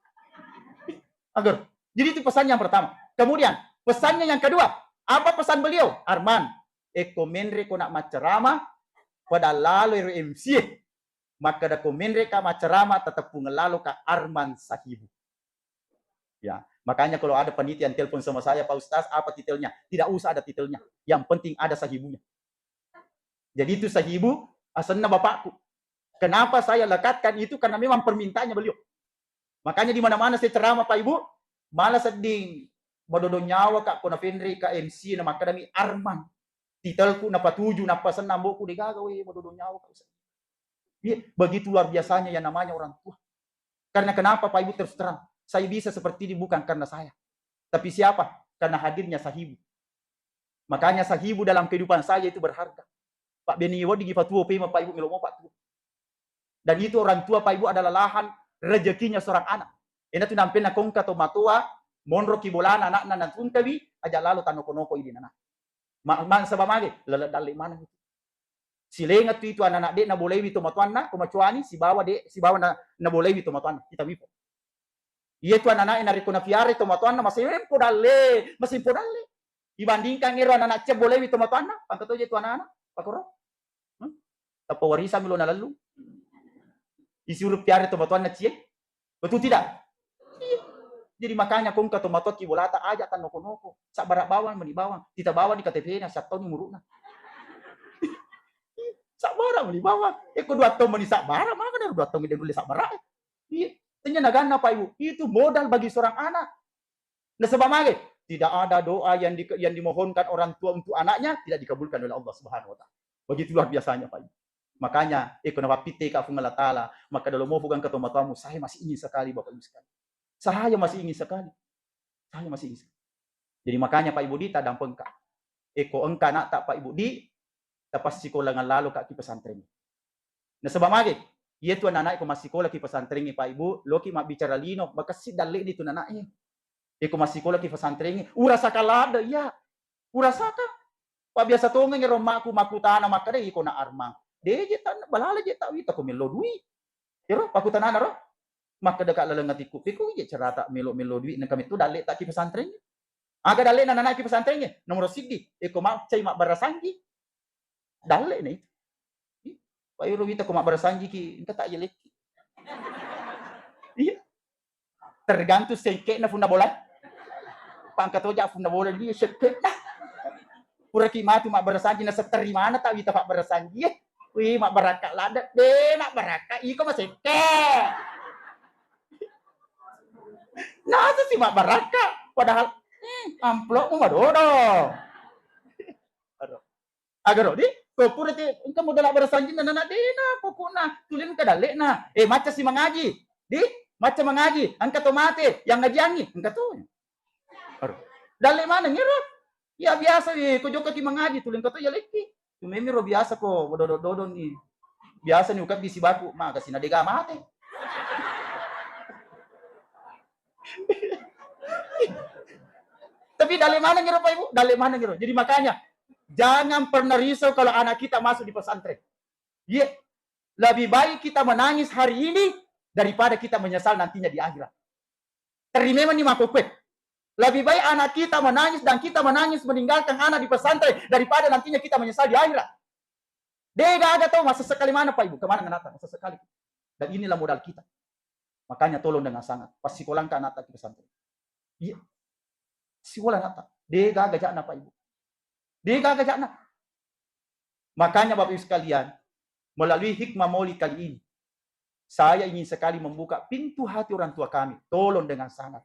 Agar. Jadi itu pesannya yang pertama. Kemudian, pesannya yang kedua, apa pesan beliau? Arman, ekko menre ko nak maccerama, pada lalo ero M C E. Makkeda ko menre ka maccerama, tateppungeng lalo ka Arman Sahibu. Ya, makanya kalau ada panitia yang telepon sama saya, "Pak Ustaz, apa titelnya?" Tidak usah ada titelnya. Yang penting ada sahibunya. Jadi itu sahibu, asenna bapakku. Kenapa saya lekatkan itu? Karena memang permintaannya beliau. Makanya di mana-mana saya ceramah, Pak Ibu, malah sedding madodo nyawa ka, ko napenre ka M C na makkadami Arman. Titelku napatuju, nappa senna amboku degaga, we, madodo nyawa ka, Ustaz. Iya, begitu luar biasanya yang namanya orang tua. Karena kenapa, Pak Ibu, terus terang, saya bisa seperti ini bukan karena saya. Tapi siapa? Karena hadirnya sahibu. Makanya sahibu dalam kehidupan saya itu berharga. Pak Beni Wodi Gipatuo Pema, Pak Ibu, melo mo Pak Tuo. Dan itu orang tua, Pak Ibu, adalah lahan rezekinya seorang anak. Ena tu nampenna kongka to matoa, monro ki bolana anakna natungkawi, aja lalo tanoko-noko idi nana. Ma-, ma-, saba mage, lele dalle maneng itu. Silenga tu itu anak-anak de nabolewi to matoanna, ko macuani, sibawa de, sibawa na, nabolewi to matoanna. Kita wipo. Iya tu anak-anak narekko nafiare to matoanna, masih podalle, masih podalle. Dibandingkan ero anak-anak cia bolewi to matoanna, pangka toje tu anak-anak, pakoro. Hmm? Tappa warisan melo nalellung. Disuruh piara to matoanna cie. Betul tidak? Iya. Jadi makanya kongka to matoa ki bolata aja tanoko-noko. Sabbara bawang meni bawang. Tita bawang di K T P-na, siattoni umuru'na. Sabbara meni bawang. Eko dua tong meni sabbara, maka dari dua tong de nulle sabbara. Iya. Tanya naganna, Pak Ibu. Itu modal bagi seorang anak. Nasaba mage, tidak ada doa yang di-, yang dimohonkan orang tua untuk anaknya tidak dikabulkan oleh Allah Subhanahu wa Ta'ala. Begitu luar biasanya, Pak Ibu. Makanya, eko napappitte ka Puang Allah Ta'ala, maka dalam mau pegang ke tomatoamu, saya masih ingin sekali, Bapak Ibu sekalian. Saya masih ingin sekali. Saya masih ingin sekali. Jadi makanya, Pak Ibu, di tadampengka. Eko engka anak tak, Pak Ibu, di tapassikolangan lalo ka ki pesantren. Nasaba mage, iya tu anak-anak ko massikola ki pesantren, Pak Ibu, loki mabbicara lino, makessing dalle di tu anak-anak. Iko massikola ki pesantrengnge, urasaka ladde, iya. Urasaka. Pabbiasa tongeng ero makku makkutana makkeda, "Iko na Armang. De je ta balala je ta wita ko mello dui." Ero pakkutanana ro. Makkeda ka laleng atikku, "Pekko je cerata melo mello dui nengka metto dalle ta ki pesantrengnge." Aga dalle na nana ki pesantrengnge? Nomor siddi, iko maccai mabbarasangi. Dalle na itu. Ih, Pak, iro wita ko mabbarasangi ki, engka tak yelekki. Iya. Tergantung sengkekna punna bola. Pangka toja punna bola dia sengkekna. Pura ki matu mabbarasangi na setteri mana tak wita mabbarasangi. Wih, mabbarakka ladde. De, mabbarakka iko masekke. Nasa si mabbarakka. Padahal, hmm, amplopmu madodo. Aduh. Agaro, di, ko pura te, engka modal abbarasangi na nana dena, pokokna, tulen ka dalle na. Eh, macca si mangaji. Di, macca mangaji, engka to mate, yang ngajiangi, engka to. Aduh. Dalle maneng ero. Ya biasa, eh, ko jokka ki mangaji, tulen ka to ya lekki. Tumemi ro biasa ko, bododo-dodon ni. Biasa ni ukabbi sibaku, maka sina dega mate. Tapi dalle maneng ero, Pak Ibu, dalle maneng ero. Jadi makanya, jangan pernah risau kalau anak kita masuk di pesantren. Iya, lebih baik kita menangis hari ini daripada kita menyesal nantinya di akhirat. Terima ni makkokkoe. Lebih baik anak kita menangis dan kita menangis meninggalkan anak di pesantren daripada nantinya kita menyesal di akhirat. De gaga tau, masessekali mana, Pak Ibu, kemana anakta, masessekali. Dan inilah modal kita. Makanya tolong dengan sangat, passikolangka anakta ki pesantren. Iya. Sikola anakta. De gaga jakna, Pak Ibu. De gaga jakna. Makanya Bapak Ibu sekalian, melalui hikmah maulid kali ini, saya ingin sekali membuka pintu hati orang tua kami. Tolong dengan sangat.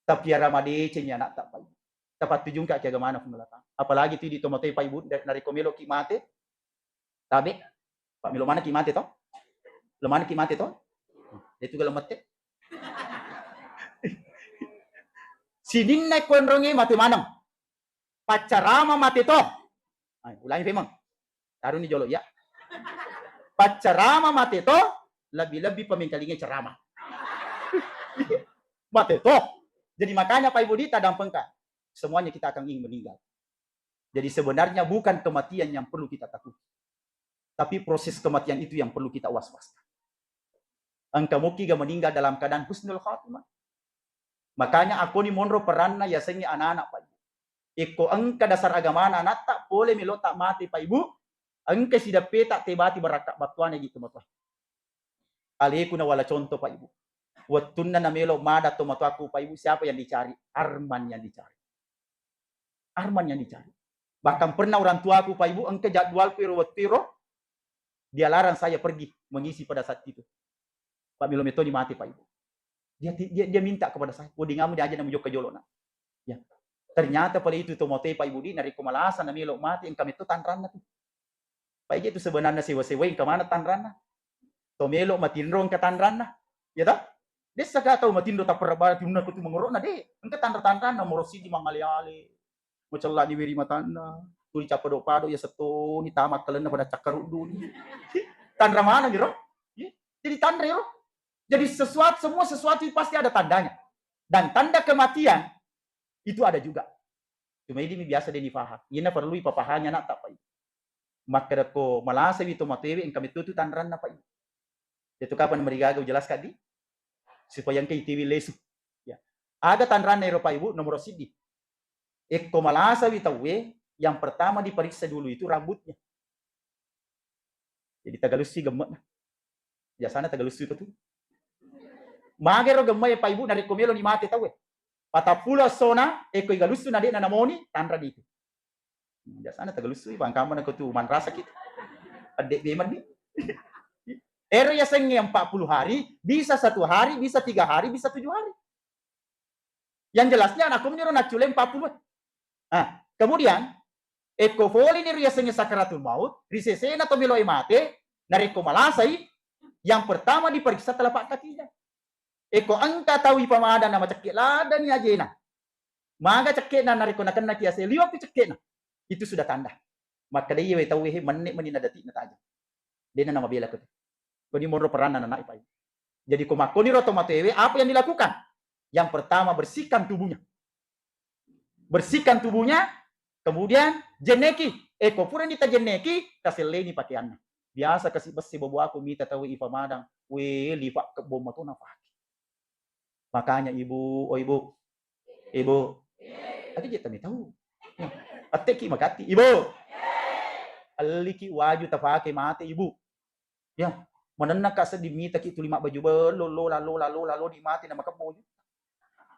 Tapiara madecengi anakta, Pak Ibu. Tapattujungka ki agamana Puang Allah Ta'ala. Apalagi tu di tomatoe, Pak Ibu, da-, narekko meloki mate, tabe, Pak, melo manaki mate to? Lo manaki mate to? Itu kalau mate. Sininna kuenrongi mate maneng. Paccarama mate to. Ai, ulangi pemeng. Taruni jolo, ya. Paccarama mate to, lebih-lebih pemengkalinga ceramah. Mate to. Jadi makanya Pak Ibu di tadampengka. Semuanya kita akan ingin meninggal. Jadi sebenarnya bukan kematian yang perlu kita takuti. Tapi proses kematian itu yang perlu kita was-waskan. Engka mukki ga meninggal dalam keadaan husnul khatimah. Makanya akoni monro peranna yasengnge anak-anak, Pak Ibu. Ikko engka dasar agamana anatta, pole melo ta mate, Pak Ibu, engka sidappeta tebati barakka battuana gitu moto. Aleku nawala contoh, Pak Ibu. Wettunna namelo mada tomatoakku, Pak Ibu, siapa yang dicari? Arman yang dicari. Arman yang dicari. Bahkan pernah orang tuaku, Pak Ibu, engka jadwalku iro wettu iro, dia larang saya pergi mengisi pada saat itu. Pak, melo metoni mate, Pak Ibu. Dia ti-, dia, dia minta kepada saya, "Weddingamu diaja na mujokka jolo, Nak." Ya. Ternyata pada itu tomatoe, Pak Ibu, di, narekko malasa na melo mate, engka metto tanranna tu. Paija tu sebenarna sewa-sewa engka maneng tanranna. To melo matinro engka tanranna. Ya ta? Dessa ka tau matinro tapperabara timunna kutu mangoro'na de. Engka tanra-tanranna moro siji mangale-ale. Macellani weri matanna, tuli cappado-pado ya settoni tama akkalenna pada cakkaruddu. Tanra maneng iro. Iya. Jadi tanra iro. Jadi sesuatu, semua sesuatu itu pasti ada tandanya. Dan tanda kematian itu ada juga. Cuma ini biasa deni paham. Ini perlu ipapahangi anak tak, Pak Ibu. Makkeda ko malasa wi to matoewe engka metto tu tanranna, Pak Ibu. Itu kapan marigaga ujelaskan di? Supaya engka itiwi lesu. Ya. Aga tanranna ero, Pak Ibu, nomor sidi. Ekko malasa wi tauwe, yang pertama diperiksa dulu itu rambutnya. Jadi tagalussi gemme'na. Biasana tagalussi ko tu. Magero gemme' e, Pak Ibu, narekko melo ni mate tauwe. Patappulo essona, ekko igalussu na de'na namoni, tanra di itu. Biasana tagalussu, bangkama na ko tu manrasa kita. Adde memang ni. Ero yasengnge empat puluh hari, bisa satu hari, bisa tiga hari, bisa tujuh hari. Yang jelasnya anakku meniro naccule empat puluh. Nah, kemudian, ekko foli ni riasengnge sakaratul maut, risesena to melo e mate, narekko malasai, yang pertama diperiksa telapak kakinya. Ekko engka tau ipamadang na macekke ladani ajena. Maga cekke'na narekko nakenna kiase liwakku cekke'na. Itu sudah tanda. Makkeda iye we tauwe he menne meni na dati'na tajeng. Dena namabela ko tu. Koni monro peranna nana'i, Pak Ibu. Jadi ko makkoniro to matoewe, apa yang dilakukan? Yang pertama bersihkan tubuhnya. Bersihkan tubuhnya, kemudian jenneki. Eh, ko pura ni tajenneki, taselleni pakaianna. Biasa kasi bessi bobo aku mita tau ipamadang, we lifa kebbo matona pake. Makanya ibu, oh ibu, ibu, ati jetta mi tau. Atteki magatti, ibu. Alliki waju tapake mate, ibu. Ya, manenna ka sedding mitaki tuli mabbaju bello, lola, lola, lola, lola, di mate na makebbo.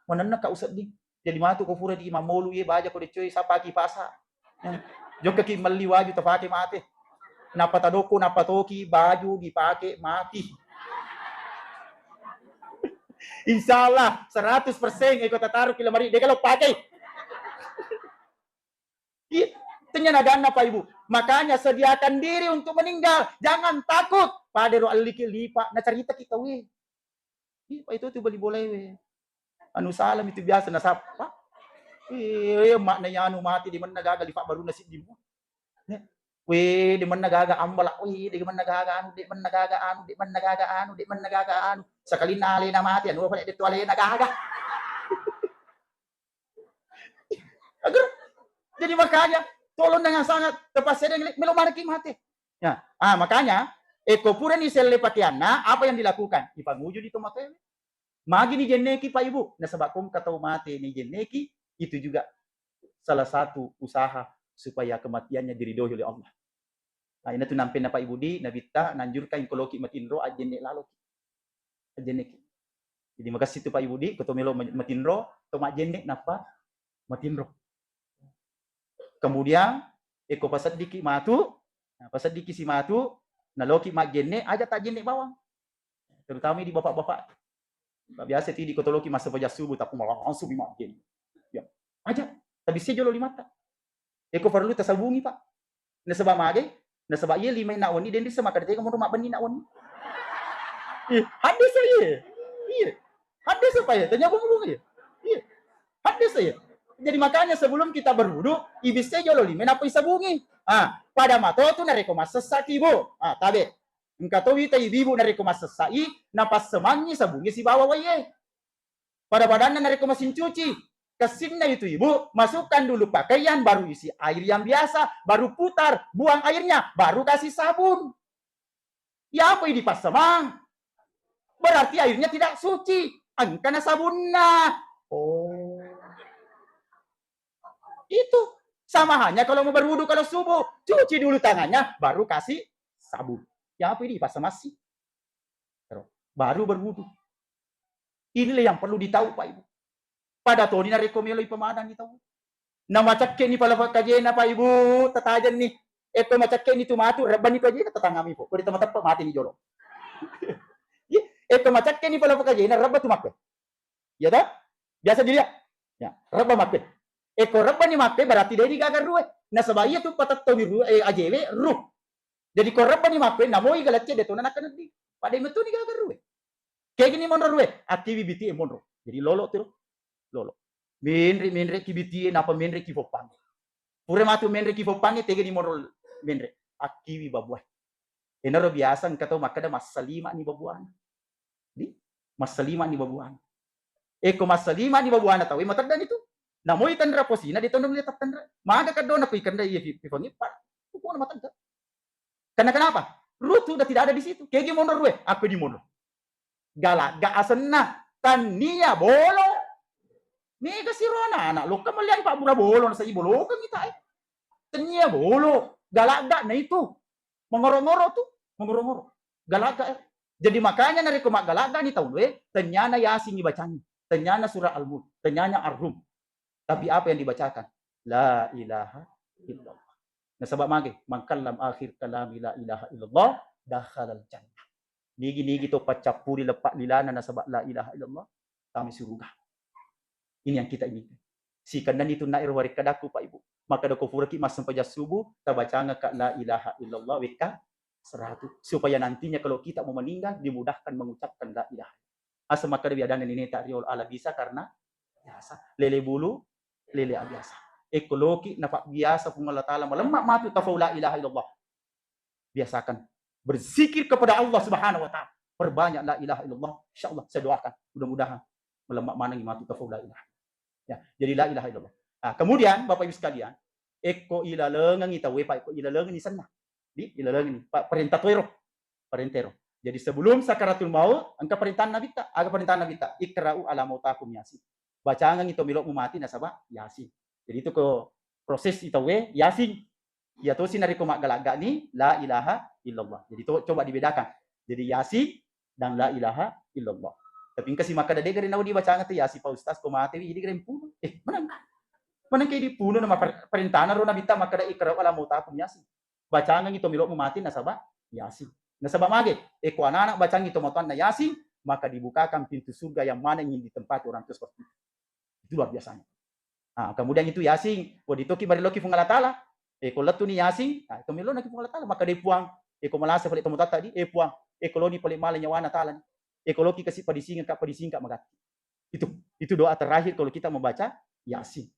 Manenna ka usedding. Jadi matu ko pura di mammolu ye baja ko decoe sapaki pasa. Ya. Jokkaki melli waju tapake mate. Nappa tadokko, nappa toki baju dipake mati. Insya Allah, seratus persen eko tataruki lemari, de kalau pakai. Iya, tanya naganna, Pak Ibu. Makanya sediakan diri untuk meninggal. Jangan takut. Padero alliki lipa, nacaritaki tauwe. Iya, Pak, itu tu bali bolae we. Anu salam itu biasa nasappa. Iya, makna ya anu mati di mana gaga lipa baru nasi dimu. Ya. We, di mana gaga ambala, we, di mana gaga anu, di mana gaga anu, di mana gaga anu, di mana gaga anu. Sekali nale na mati, anu apa itu alena gaga. Agar, jadi makanya, tolong dengan sangat terpaksa dengan melo maneki mate. Ya, ah, makanya, eko pura ni selle pakaianna, apa yang dilakukan? Ipanguju di tomatoe. Magi ni jenneki, Pak Ibu? Nasaba kongka tau mate ni jenneki, itu juga salah satu usaha supaya kematiannya diridhoi oleh Allah. Nah, ina tu nampenna Pak Ibu di Nabitta nanjurkan koloki matinro ajjenne laloki. Ajjenneki. Jadi makasih tu Pak Ibu di, ko to melo ma-, matinro, to majjenne nappa matinro. Kemudian, eko paseddiki matu, nah, paseddiki si matu, naloki majjenne, aja tajjenne bawang. Terutama di bapak-bapak. Biasa ti di ko to loki masa pajak subuh, tapi malah langsung majjenne. Ya, aja. Tapi si jolo limata. Eko perlu tasabungi, Pak. Nasaba magai, nasaba iya lima na wenni, den rissa makkeda tega monro mabbenni na wenni. Ih, haddese iye. Iya. Haddese, Pak, ya, tanya bung iya. Iya. Haddese iye. Jadi makanya sebelum kita berwudu, ibisse jolo lima nappa isabungi. Ah, pada mato tu narekko massessaki, Bu. Ah, tabe. Engka to wita ibu-ibu narekko massessai, napassemangi sabungi sibawa waiye. Pada-padanna narekko mesin cuci, kessinna itu ibu, masukkan dulu pakaian, baru isi air yang biasa, baru putar, buang airnya, baru kasih sabun. Ya apa ini passemang? Berarti airnya tidak suci. Engkana sabunna. Oh. Itu sama hanya kalau mau berwudu kalau subuh, cuci dulu tangannya, baru kasih sabun. Ya apa ini passemasi? Baru berwudu. Inilah yang perlu ditahu, Pak Ibu. Pada toni narekko melo ipamadang tau. Na macakke ni pala kajena, Pak Ibu, tatajen ni. Eko macakke ni tu matu, rebba ni kajena, tatangami po. Kode tama teppe mati ni jolo. Iya, eko macakke ni pala kajena, rebba tu makke. Iya ta? Biasa dilihat. Ya, rebba makke. Eko rebba ni makke berarti deni gaga rue. Nasaba iya tu patetto ni rue, eh, ajewe, ruh. Jadi ko rebbani makkue namoi galacce de tona nakkanedding. Pada metuni gaga rue. Kegini monro rue, akkiwi biti e monro. Jadi lolo tiro. Lolo. Menre menre ki biti e napa menre ki foppang. Pura matu menre ki foppang e tegani monro menre. Akkiwi babuai. Enaro biasa engka tau makkeda massalima ni babuana. Di massalima ni babuana. Eko massalima ni babuana tau e matedda ni tu. Namoi tenra posina de tona mulia tattenra. Maga kadona ku ikenra iya pi- pifangippa. Pokona matedda. Karena kenapa? Ruh tu udah tidak ada di situ. Kegi monro rue, aku di monro. Galagga asenna, tannia bolo. Mega sirona anak lokka melian pak bura bolo nasa ibo lokeng kita eh. Tannia bolo, galagga na itu. Mengoro-ngoro tu, mengoro-ngoro. Galagga eh. Jadi makanya narekko maggalagga ni taun we, tanniana Yasin ibacangi, tanniana surah Al-Mulk, tanniana Ar-Rum. Tapi apa yang dibacakan? La ilaha illallah. Nasaba mage, "Man kallam akhir kalami la ilaha illallah, dakhalal jannah." Nigi-nigi to paccappuri leppa lilana nasaba la ilaha illallah, tama suruga. Ini yang kita inginkan. Sikenna ni tunna ero warekkadakku, Pak Ibu. Maka doko furaki massempajang subuh, tabacanga ka la ilaha illallah wekka seratu. Supaya nantinya kalau kita mau meninggal, dimudahkan mengucapkan la ilaha. Asa makkeda biadanna nineta riolo ala bisa karena biasa. Lele bulu, lele abiasa. Eko loki nafak biasa Puang Allah Ta'ala malemma matu tafau la ilaha illallah. Biasakan berzikir kepada Allah Subhanahu wa Ta'ala. Perbanyak la ilaha illallah. Insya Allah saya doakan. Mudah-mudahan malemma manengi matu tafau la ilaha. Ya, jadi la ilaha illallah. Nah, kemudian Bapak Ibu sekalian, eko ilalengengi tauwe, Pak, eko ilalengengi senna. Di ilalengengi, Pak, perintah tuero. Perintah ero. Jadi sebelum sakaratul maut, engka perintah Nabitta. Aga perintah Nabitta? Ikra'u ala mautakum Yasin. Bacangengi to melo'mu mati nasaba Yasin. Jadi itu ke proses itawe Yasin. Iya tosi narekko maggalagga ni la ilaha illallah. Jadi to, coba dibedakan. Jadi Yasin dan la ilaha illallah. Tapi engka si makkeda de gare nawa dibacanga tu Yasin Pak Ustaz ko mate wi, jadi gare mpuno. Eh, menang. Menang ke dipuno nama per- perintahna ro Nabitta makkeda ikra'u ala mautakum Yasin. Bacangengi to melo'mu mati nasaba Yasin. Nasaba mage, eko anak-anak bacangi to matoanna Yasin, maka dibukakan pintu surga yang mana ingin ditempati orang tua seperti itu. Itu luar biasanya. Ah, kemudian itu Yasin, ko ditoki mariloki Puang Allah Ta'ala. Eh, ko lettu ni Yasin, ah, to melo naki Puang Allah Ta'ala. Maka de Puang, eh, ko malasa pale tomo tata di, eh, Puang, eh, ko loni pale mala nyawana Ta'ala ni. Eh, ko loki kasi padisingka, padisingka magatti. Itu, itu doa terakhir kalau kita membaca Yasin.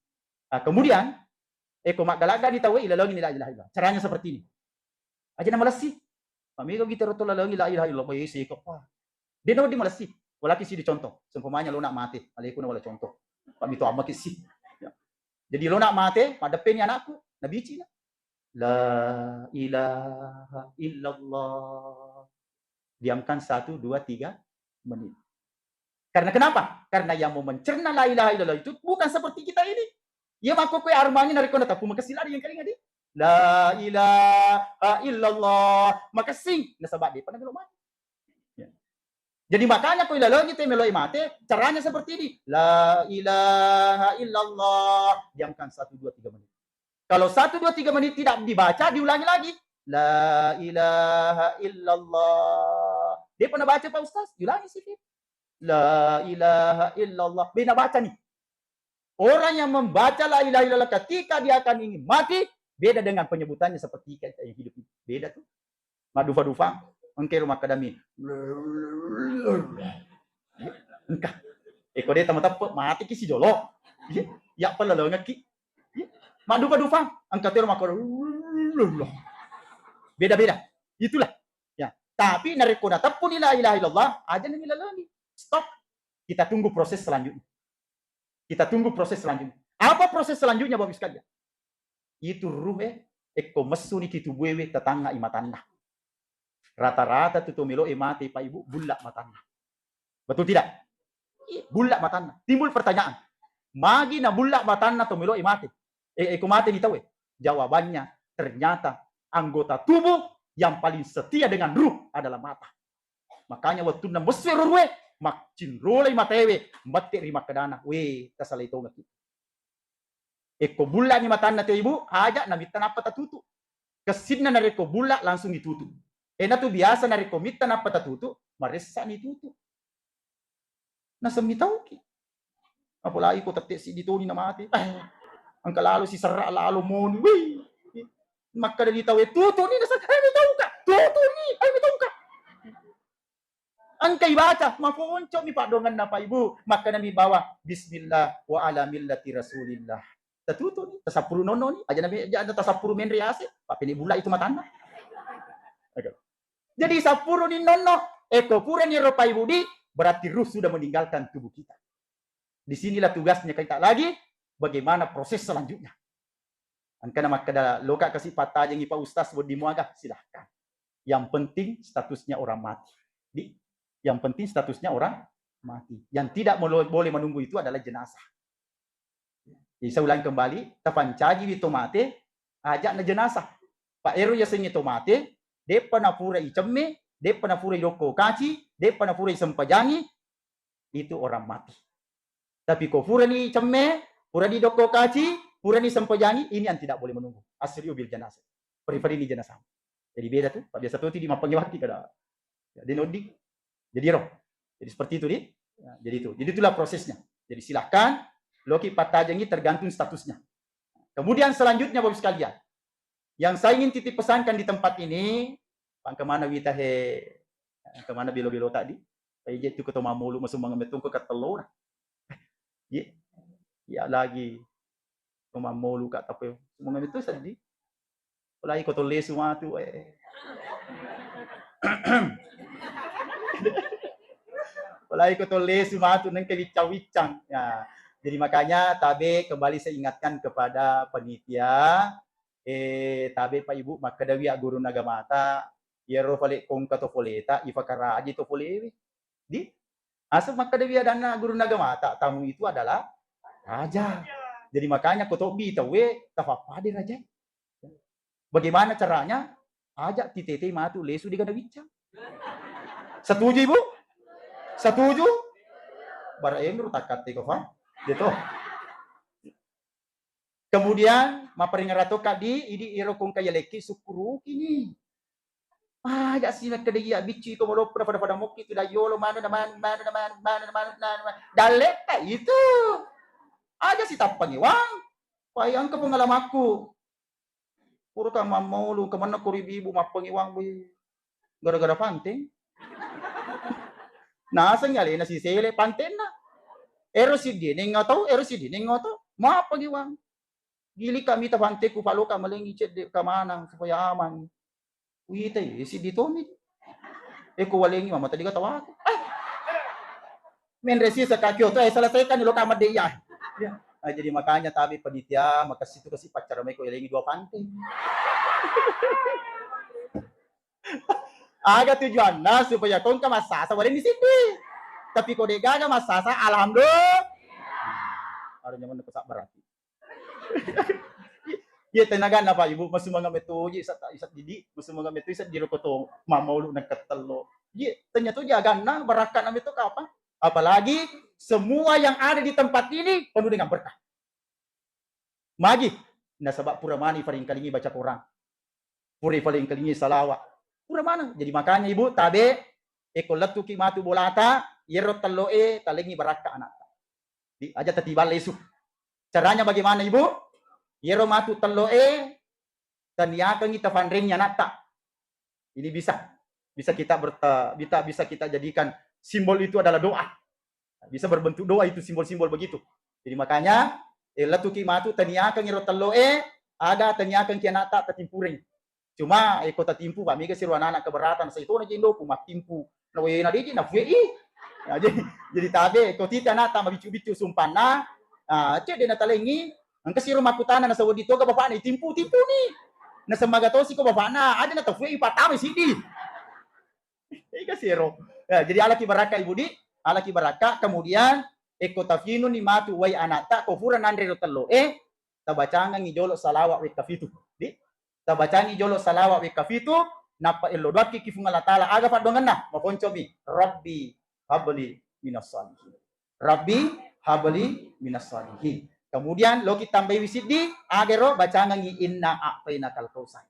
Ah, kemudian, eh, ko maggalagga ni tauwe, ilalengi ni la ilaha illallah. Caranya seperti ini. Aja na malessi. Pamega kita roto lalengi la ilaha illallah, eh, seko pa. De na wedding malessi. Walaki si di contoh. Seumpamanya lo nak mate, aleko na wala contoh. Pak mito amma ki si. Ya. Jadi lo nak mate, madeppeni anakku, nabici na. La ilaha illallah. Diamkan satu, dua, tiga menit. Karena kenapa? Karena yang mau mencerna la ilaha illallah itu bukan seperti kita ini. Iya makkokkoe armani narekko nateppu makessing lari yang kering adi. La ilaha illallah. Makessing. Nasaba depa namelo mati. Ya. Jadi makanya ko ilalengi te meloi mate, caranya seperti ini. La ilaha illallah. Diamkan satu, dua, tiga menit. Kalau satu, dua, tiga menit tidak dibaca, diulangi lagi. La ilaha illallah. Depa nabaca Pak Ustaz, diulangi sih. La ilaha illallah. Beda baca nih. Orang yang membaca la ilaha illallah ketika dia akan ingin mati, beda dengan penyebutannya seperti kita yang hidup ini. Beda tuh. Maddufa-dufa, engke ro makkadami. Engka. Eko de tama teppe, mati ki si jolo. Ya, ya apa lalengekki. Maddufa-dufa, engka tero makkada. Beda-beda. Itulah. Ya. Tapi narekko nateppuni la ilaha illallah, aja nami lalani. Stop. Kita tunggu proses selanjutnya. Kita tunggu proses selanjutnya. Apa proses selanjutnya, Bapak Ibu sekalian? Itu ruh e, ekko messuni ki tubuewe, tatangnga i matanna. Rata-rata tu to melo e mate, Pak Ibu, bulla matanna. Betul tidak? Iya, bulla matanna. Timbul pertanyaan, magi na bulla matanna to melo e mate? Eh, eko mate ni tau e? Jawabannya, ternyata anggota tubuh yang paling setia dengan ruh adalah mata. Makanya wettunna messu ero ruh e, maccinrolai mataewe, mette ri makkedana, "We, tasalai tongekki." Ekko bullani matanna te Ibu, aja namitta nappa tatutu. Kessinna narekko bulla langsung ditutu. Enatu biasa narekko mitta nappa tatutu, maressani tutu. Nasemmi tauki. Apalagi ko tette siddi toni namate. Eh, engka lalo si serra lalo moni. Wih. Makkeda ni tau e, "Tutu ni," nasa, "Eh, ni tau ka." Tutuni, ayo mitongka. Engka ibaca, maponcomi paddongenna, Pak Ibu. Makkedami bawa, "Bismillah wa ala millati Rasulillah." Tatutuni, tasappuru nonnoni, aja nabi, aja tasappuru menre ase, pappene bulla itu matanna. Oke. Jadi sappuruni nonno, eko purani ero, Pak Ibu di, berarti ruh sudah meninggalkan tubuh kita. Di sinilah tugasnya kita lagi, bagaimana proses selanjutnya. Engkana makkeda, "Loka kasi pattajengi Pak Ustaz, wedding muaga?" Silahkan. Yang penting statusnya orang mati. Di, yang penting statusnya orang mati. Yang tidak melo-, boleh menunggu itu adalah jenazah. Jadi saya ulangi kembali, tapancajiwi to mate, aja'na jenazah. Pak, ero yasengnge to mate, de'pa napura icemme, de'pa napura idokko kaci, de'pa napura isempajangi, itu orang mati. Tapi ko purani cemme, purani dokko kaci, purani sempajangi, ini yang tidak boleh menunggu. Asri'u bil janazah. Peri-perini jenazah. Jadi beda tuh, Pak, biasa tuh di mappangi wati kada. Ya, dia noddi. Jadi roh. Jadi seperti itu di. Ya, jadi itu. Jadi itulah prosesnya. Jadi silahkan, loki pattajengi tergantung statusnya. Kemudian selanjutnya Bapak sekalian, yang saya ingin titip pesankan di tempat ini, pangkemana wita he, kemana bilo-bilo tadi? Paije tu keto mamulu masumanga metungko katellora. Ye, ya lagi to mamulu ka tapi sumanga metu seddi. Polai ko to lesu matu, eh. Polai ko to lesu matu nengke wiccang-wiccang. Ya. Jadi makanya tabe kembali saya ingatkan kepada panitia, eh, tabe Pak Ibu, makkedawi gurunna agamata, iyaro fale kongka to foleta, ifakaraji to folewe. Di, asal makkedawi adanna gurunna agamata, tamu itu adalah raja. Jadi makanya ko tobbi tauwe, tafappade raja. Bagaimana caranya? Aja titetei matu lesu digana wiccang. Setuju, Ibu? Setuju? Bara enru takkatte ko fa? Gitu. Kemudian, mapparingara tokka di, idi ero kongka yalekki sukkuruki ni. Aja si makkeda iya biccu iko maloppo na pada-pada mokki tu dayyolo mana na man-, mana na man-, mana na man-, mana na man-, dalletta itu. Aja si tappangi wang. Pai engka pengalamakku. Pura ka mammaulu, kemenna ko ri bibu mappangi wang, weh. Gara-gara panteng. Naseng alena sisele pantenna. Ero siddi nengnga tau, ero siddi nengnga tau. Mappangi wang. Gili ka mita panteku, paloka malengi cedde ka manang supaya aman. Wita, eh, siddi tomi. Eh, ko walengi mama tadi kata waku. Eh. Menre sisa ka kioto, eh, selesaikan lo ka madde iya. Ya. Ah, jadi makanya tabe panitia, makasih tu kasih pacar meko elengi dua pantai. Aga tujuanna supaya kongka massasa walengi siddi. Tapi ko degaga massasa, alhamdulillah. Ada nyaman ko sabbarati. Iya, tenaganna, Pak, Ibu, masumanga metuji, isa, isa didi, masumanga metu, isa diro koto, mamaulu nengka tello. Iya, tanya tu jaganna, barakka na metu kapang. Apalagi semua yang ada di tempat ini penuh dengan berkah. Magi, nasaba pura mani faringkalingi baca Quran. Pura faringkalingi salawat. Pura maneng. Jadi makanya, Ibu, tabe, eko lettuki matu bolata, yero tello e, talengi barakka anakta. Di, aja tatiba lesu. Caranya bagaimana, Ibu? Yero matu tello e, taniakengi tafanrengi anatta. Ini bisa. Bisa kita berta-, bisa, bisa kita jadikan simbol itu adalah doa. Bisa berbentuk doa itu simbol-simbol begitu. Jadi makanya, eh, lettuki matu taniakengi ro tello e, aga taniakengki anatta tatimpureng. Cuma, eh, ko tatimpu, Pak, mega siro anak-anak keberatan, saitona je indoku, mattimpu. Na wena deje, na fue i. Nah, jadi, jadi tabe, ko tita anatta mabiccu-biccu sumpanna, ah, cedde na talengi, engka siro makkutana na saweddi toga bapakna, itimpu, timpuni. Na semmaga tosi ko bapakna, ada na tafue i patama siddi. Ega siro. Ya, jadi alaki barakka, Ibu di, alaki barakka, kemudian, eko tafinuni matu wai anatta, ko fura nanre ro tello e, tabacangengi jolo salawat wekka fitu. Di? Tabacangi jolo salawat wekka fitu, nappa ello doakki ki Fuang Allah Ta'ala. Aga paddoangenna? Maponcomi. Rabbi habli minas salihin. Rabbi habli minas salihin. Kemudian loki tambaiwi siddi, agero bacangengi inna a'tainakal kautsar.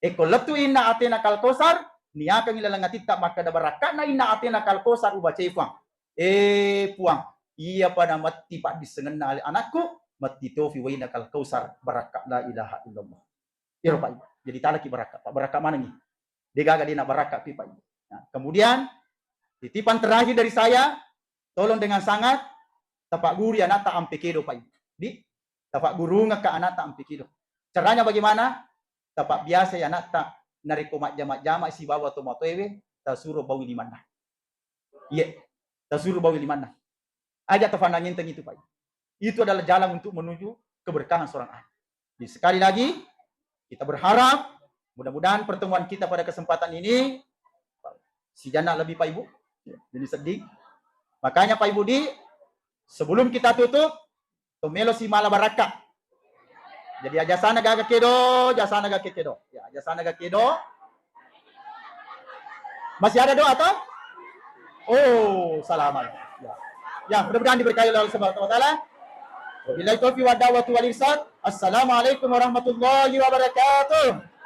Eko lettu inna a'tainakal kautsar, niakengi laleng atitta makkeda barakka'na inna a'tainakal kautsar ubacai Fuang. Eh, Puang, iyapa nametti paddissengenna ale anakku, metti tofi wainakal kautsar, barakka la ilaha illallah. Iyaro, Pak, Ibu. Jadi talaki barakka, Pak. Barakka manengi. Degaga dena barakka pi, Pak Ibu. Nah, kemudian titipan terakhir dari saya, tolong dengan sangat tapagguru anatta ampe kedo, Pak Ibu. Di tapaggurungekka anatta ampe kedo. Caranya bagaimana? Tapabbiasai anatta narekko majjama-jama sibawa tomatoaewe, tasuro bawi limanna. Iya, tasuro bawi limanna. Aja tafannangenteng itu, Pak. Itu adalah jalan untuk menuju keberkahan seorang anak. Jadi, sekali lagi, kita berharap mudah-mudahan pertemuan kita pada kesempatan ini sijanna lebih, Pak Ibu. Jadi sedih. Makanya, Pak Ibu, di sebelum kita tutup, to melo si mala barakka. Jadi, ajasana gaga kedo, ajasana gaga kedo. Ya, ajasana gaga kedo. Masih ada doa toh? Oh, salaman. Ya. Ya, mudah-mudahan diberkahi oleh Allah Subhanahu wa Taala. Wabillahi taufiq wa da'watu wal irsyad. Assalamualaikum warahmatullahi wabarakatuh.